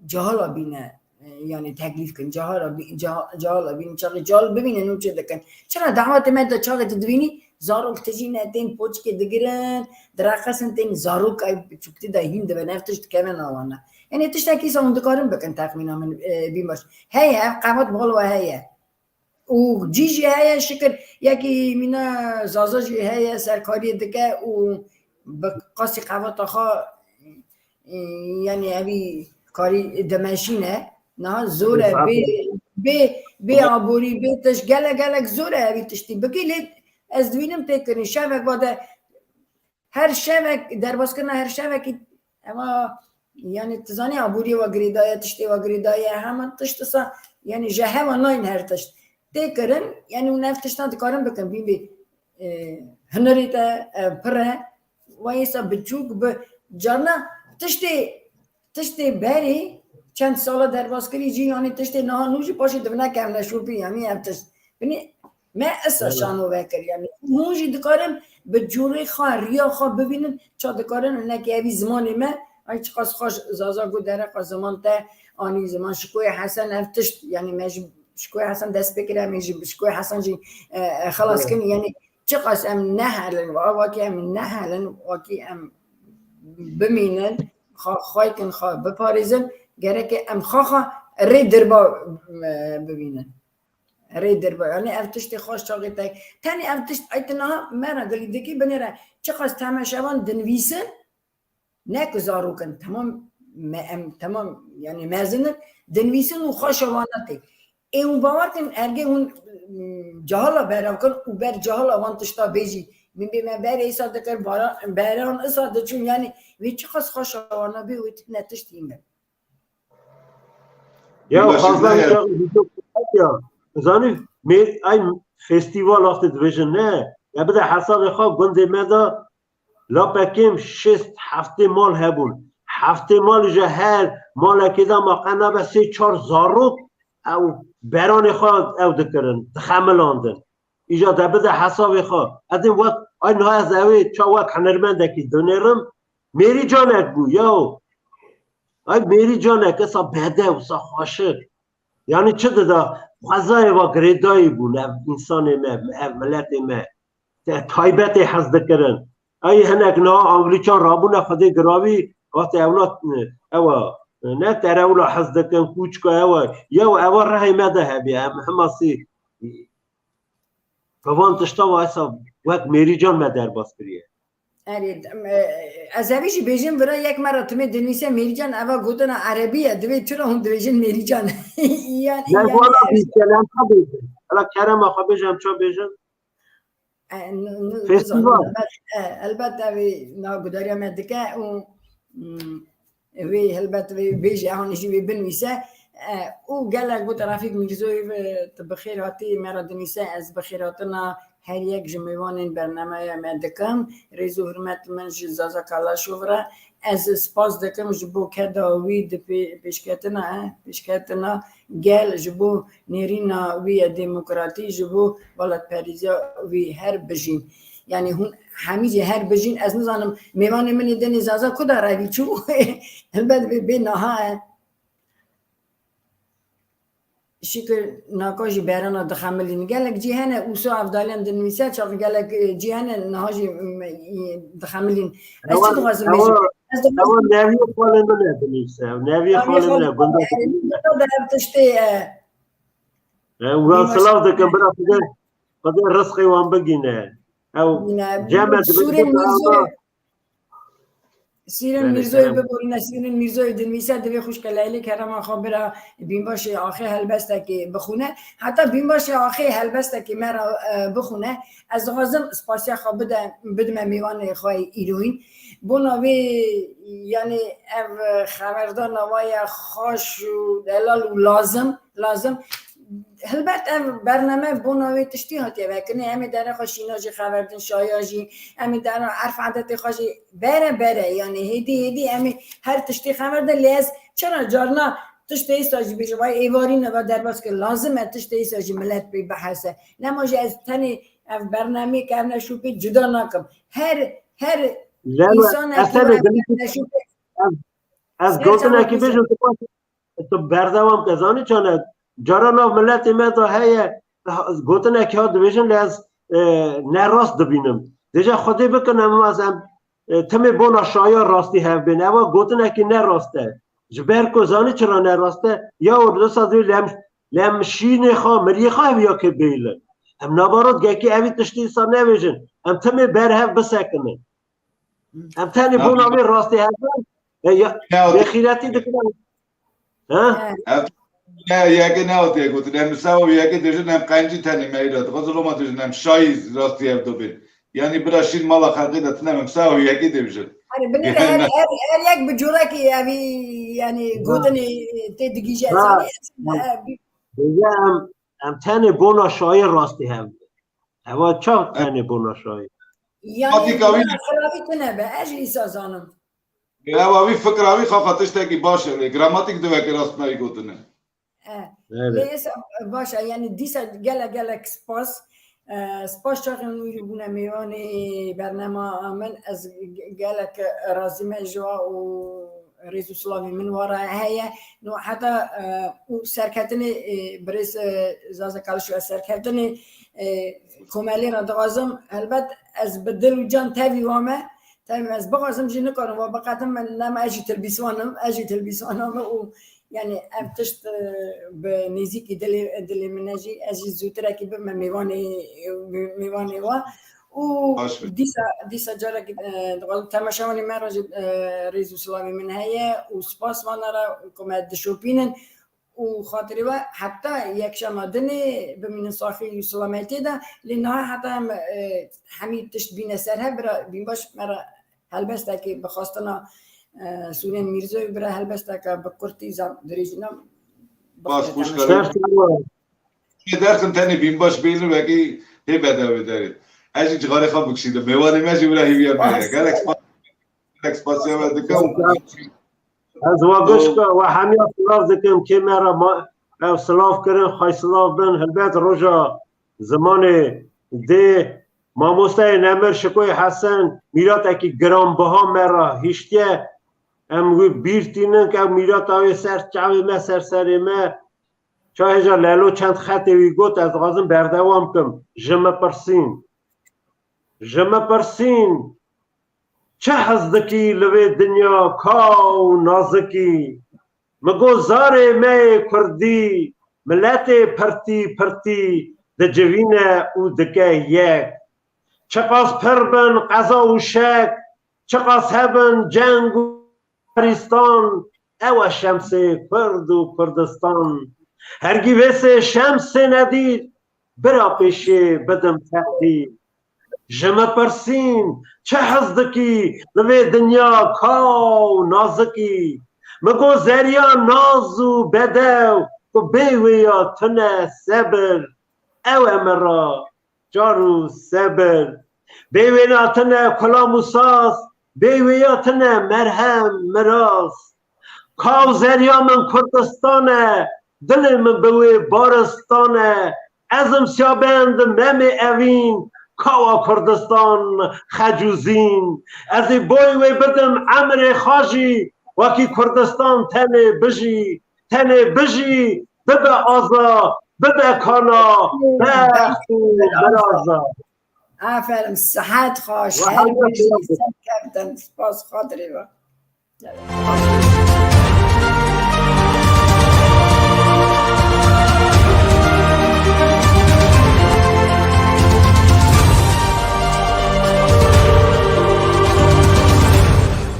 cahala bîne, e, yani teklîf kin, cahala bî-, ca-, cahala bîn, çaxê cahal bibînin û çi dikin. Çira dawetê me de çaxê tu dibînî, zarok tijî ne tên poçikê digirin, direqesin tên zarok ay biçûktî de hîn dibin, ev tişt dikevin awana. Yani tiştekî îsa hûn dikarin bikin texmîna min, e, bîn baş. Heye, ev qewet bal we heye. Û cî jî heye şikir, yekî mîna zaza jî heye, serkariyê dike û bi qasî qeweta xwe, e, yani evî karî dimeşîne. Niha zor e, bê, bê, bê aborî, bê tişt, gelek, gelek zor e evî tiştî bikî, lê ez dibînim tê kirin. Şevek vade her şevek, derbaskirina her şevekî, ema, yani, tu zanî aboriyê wa girêdaye, tiştê wa girêdaye, hema tişt disa, yani, ji hewa nayên her tişt. Tê kirin, yani, hûn ev tiştan dikarin bikin, bîn vê, e, hunirê te, e, pir e, wa êsa biçûk bi, carna tiştê, tiştê berê, çend sala derbaskirî jî, yani, tiştê niha nû jî paşê dibine kevneşopî, yani, ev tişt. Binî, me esa şano vekir, yani hûn jî dikarin bi cûrê xwe, riya xwe bibînin, ça dikarin hinekî evî zimanê me, ay çiqas xweş zaza got dereqa ziman te anî ziman. Şikoyê Hesen ev tişt, yani me ji Şikoyê Hesen dest pê kir, em ê jî bi Şikoyê Hesen jî, e, e, xelas kin, yani çiqas em nehelin, wa-, wakî em nehelin, wakî em bimînin, xwe, xwaykin xwe biparêzin, gereke em xwe xwe rê dirba, e, bibînin. Rê dirba. Yani ev tiştê xweş çaxê te. Tenê ev tişt ay tu niha me re gilî dikî binêre. Çiqas temeşevan dinivîsin, ne ku zarok in, temam me, em temam yani mezin in, dinivîsin û xweşa wana tê. Ê hûn bawer kin ergê hûn, mm, cahala berav kin û ber cahala wan tişta bêjî. Min bê me berê îsa dikir, bara-, beran îsa diçûn, yani wê çiqas xweşa wana bê, wê tu ne tişt hîn bin. Ya, Baş e, xwazan ne? Ya, ya. Zanî, me, ay festîval wextê dibêjin, ne? Ya bide hesabê xwe gundê me de lapekêm şêst heftê mal hebûn. Heftê mal ji her malekê de ma qe nabe sê çar zarok ew beranê xwe ew dikirin, dixemilandin. Îja de bide hesabê xwe. Ez ê wek, ay niha ez ewê ça wek hunermendekî dinêrim, mêrîcanek bû, yaw. Ay mêrîcanek, esa bedew, sa xweşik. Yani çi dida, xwezayê va girêdayî bûn, ev însanê me, ev miletê me. Te taybetê hez dikirin. Ay hinek niha Anglîçan rabûne Xwedê giravî, wextê ewla, ewa, ne terewla hez dikin, kûçka ewa, yew ewa rehê me de hebî, em hema sî Bi van tişta wa esa wek Mêrîcan me derbas kiriye. Erê, em, e, ez evî jî bêjim vira yek me re timê dinivîse Mêrîcan, eva gotina erebî ye, divê çira hûn dibêjin Mêrîcan. Yani, Ne yani, vana ev bî, kelem xwe bêjin. Ela kerema xwe bêje, em ça bêjin? E, n-, n-, Festîval. Elbet, e, elbet evî na gudariya me dike û, mm, Wê helbet wê bêje, ewan jî wê binivîse. E, û gelek got Refîk Mîrzoyê, e, tu bi xêr hatî, me re dinivîse, ez bi xêrhatina her yek ji mêvanên bernameya me dikim. Rêz û hurmet min ji Zaza Kalaşov re. Ez spas dikim ji bo keda wî di pê-, pêşketina, e, pêşketina gel, ji bo nêrîna wî ya demokratî, ji bo welatperêziya wî. Her bijîn. Yani hûn hemî jî her bijîn, ez nizanim mêvanê min ê dinê Zaza ku da revî çû. Helbet bê, bê naha e. Şikir naka jî berana dixemilîn. Gelek cî hene Ûso Evdaliyan dinivîse, çax gelek, e, cî hene niha jî, m, e, dixemilîn. Ez çi dixwazim bêjim? Ewa, Ez dixwazim ewa neviyê xalê min e dinivîse. Neviyê xalê min e. Gunda da ev tiştê, e, E, wan silav dikim, bira Xwedê, Xwedê rizqê wan bigîne. Ew Sûrê Mîrzoyê, Sîrin Mîrzoyê biborîne, Sîrin Mîrzoyê dinivîse, divê xwişke Leylê kerema xwe bira Bînbaşê Axê helbestekê bixwîne. Heta Bînbaşê Axê helbestekê me re, e, bixwîne, ez dixwazim spasiya xwe bide, bidime mêvanê xwe îroyîn. Bona vê, yanî ev xeberdana we ya xweş û delal û lazim, lazim. Hilbet ev bername bona wê tiştî hatiye vekirinê. Em ê dere xwe şîna jî xeber din, şaya jî, em ê dera erf edetê xwe jî bere bere, yanî hêdî hêdî em ê her tiştî xeber din. Lê ez çira carna tiştê îsa jî bêjim, vay êvarî ne, va derbas kir. Lazim e tiştê îsa jî milet pê bihese. Nema jî ez tenê ev bernameyê kevneşûpê cuda nakim. Her, her Lelo, însanekî ez tenê were dilî kevneşûpê ez, ez Ser gotinekî çawa bêjim, tu baş, tu berdewam ke, zanî çane. Cara nav miletê me de heye, gotinekî ha dibêjin, lê ez, e, ne rast dibînim. Dêje Xwedê bikin em, ez em, e, timê bona şaya rastî hev bên. Eva gotinekî ne rast e. Ji ber ku zanî çira ne rast e? Ya û disa dê lem, lem şînê xwe, miriyê xwe hev ya kê bêlin. Em nabarot gekî evî tiştî îsa nebêjin. Em timê berhev bisekinin. Em tenê bona vê rastî hev e, ya, Ya, bêxîretî dikin. Ha? Ev ne yekê ne hatiye gotin. Em misawa yekê dibêjin, em qencî tenê me îro. Dixwazin Roma dibêjin, em şayî rastî ev dibin. Yanî bira şîn mala xelkê de tine, em misawa yekê dibêjin. Hani binêre her, her, her yek bi curekî evî, yani gotinê tê digîje. Ha. Zanî, Ha. e, bi- Dêje em, em tenê bona şayê rastî hev. Ewa çav tenê bona şayê. Yani Fatîka wî- bira xirabî tune be, ez jî îsa zanim. Ewa wî fikra wî xaxa tiştekî baş e. Lê gramatîk diveke rast nayî gotine. E, Evet. Lê êsa baş e, yani dîsa gelek gelek spas. E, spas çaxên wî bûne mêvanê bernema min. Ez ge-, gelek razî me ji wa û rêz û silavê min wa re heye. No heta, e, û serketinê, e, birêz, e, Zaza Kalişo, ez serketinê, e, komelê re dixwazim. Helbet ez bi dil û can tevî wa me. Tabii ez bixwazim jî nikarim, wa biqedim min nema ez jî tilbîswan im, ez jî tilbîswana me û yani ev tişt, e, bi nêzîkî dilê, dilê min e jî, ez jî zûtirekî bibime mêvanê, mêvanê wa. Û Baş be. dîsa, dîsa carekî, e, dixwazim temaşevanê me re jî, e, rêz û silavê min heye û spas vana re ku me dişopînin. û xatirê we heta yekşema dinê bimînin saxî û selametiyê de, lê niha heta em, e, hemî tişt bîne ser hev, bira Bînbaş me re helbestekê bi xwestina, e, Sûrên Mîrzoyê bira helbesteke bi kurtî zam dirêjîna Bas xweş Ser sağ ol. Derxin tenê Bînbaş bêjin wekî hê bedewê derê. Ez jî cixarê xwe bikişînim. Mêvanê me jî bira hîviya me ye. Gelek spas. Gelek spasiya we dikim. Ez we gişka we hemiya silav dikim, kê me re ma-, ev silav kirin, xwey silav bin, helbet roja zimanê dê mamosteyê nemir Şikoyê Hesen mîratekî giranbiha me re hiştiye. Em wî bîr tînin ke ev mîrata wê ser çavê me, ser serê me. Çahêja Lelo çend xetê wî got, ez dixwazim berdewam kim. Ji me pirsîn. Ji me pirsîn, çi hez dikî li vê dinya kaw û nazikî? Min got zarê me yê kurdî, miletê pirtî pirtî dicivîne û dike yek. Çiqas pir bin qeza û şek, çiqas hebin ceng û Arîstan, ew e şemsê Kurd û Kurdistan. Hergî vêsê şemsê nedîr, bira pêşê bidim teqdîr. Ji me pirsîn, çi hez dikî li vê dinya kaw û nazikî? Min got zeriya naz û bedew, ku bê wê ya tune sebir, ew e min ra car û sebir. Bê wê ya tune kulam û saz, bê wê ya tune merhem, miras. Kaw zeriya min Kurdistan e, dilê min bi wê baristan e. Ez im siyabend Memê Evîn, kawa Kurdistan xecûzîn. Ez ê boy wê bidim emrê xwe jî, wekî Kurdistan tenê bijî, tenê bijî, bibe aza, bibe kana, bext û biraza. Aferin, sihet xweş, Ve her her bijî, serkeftin, spas xatirê we.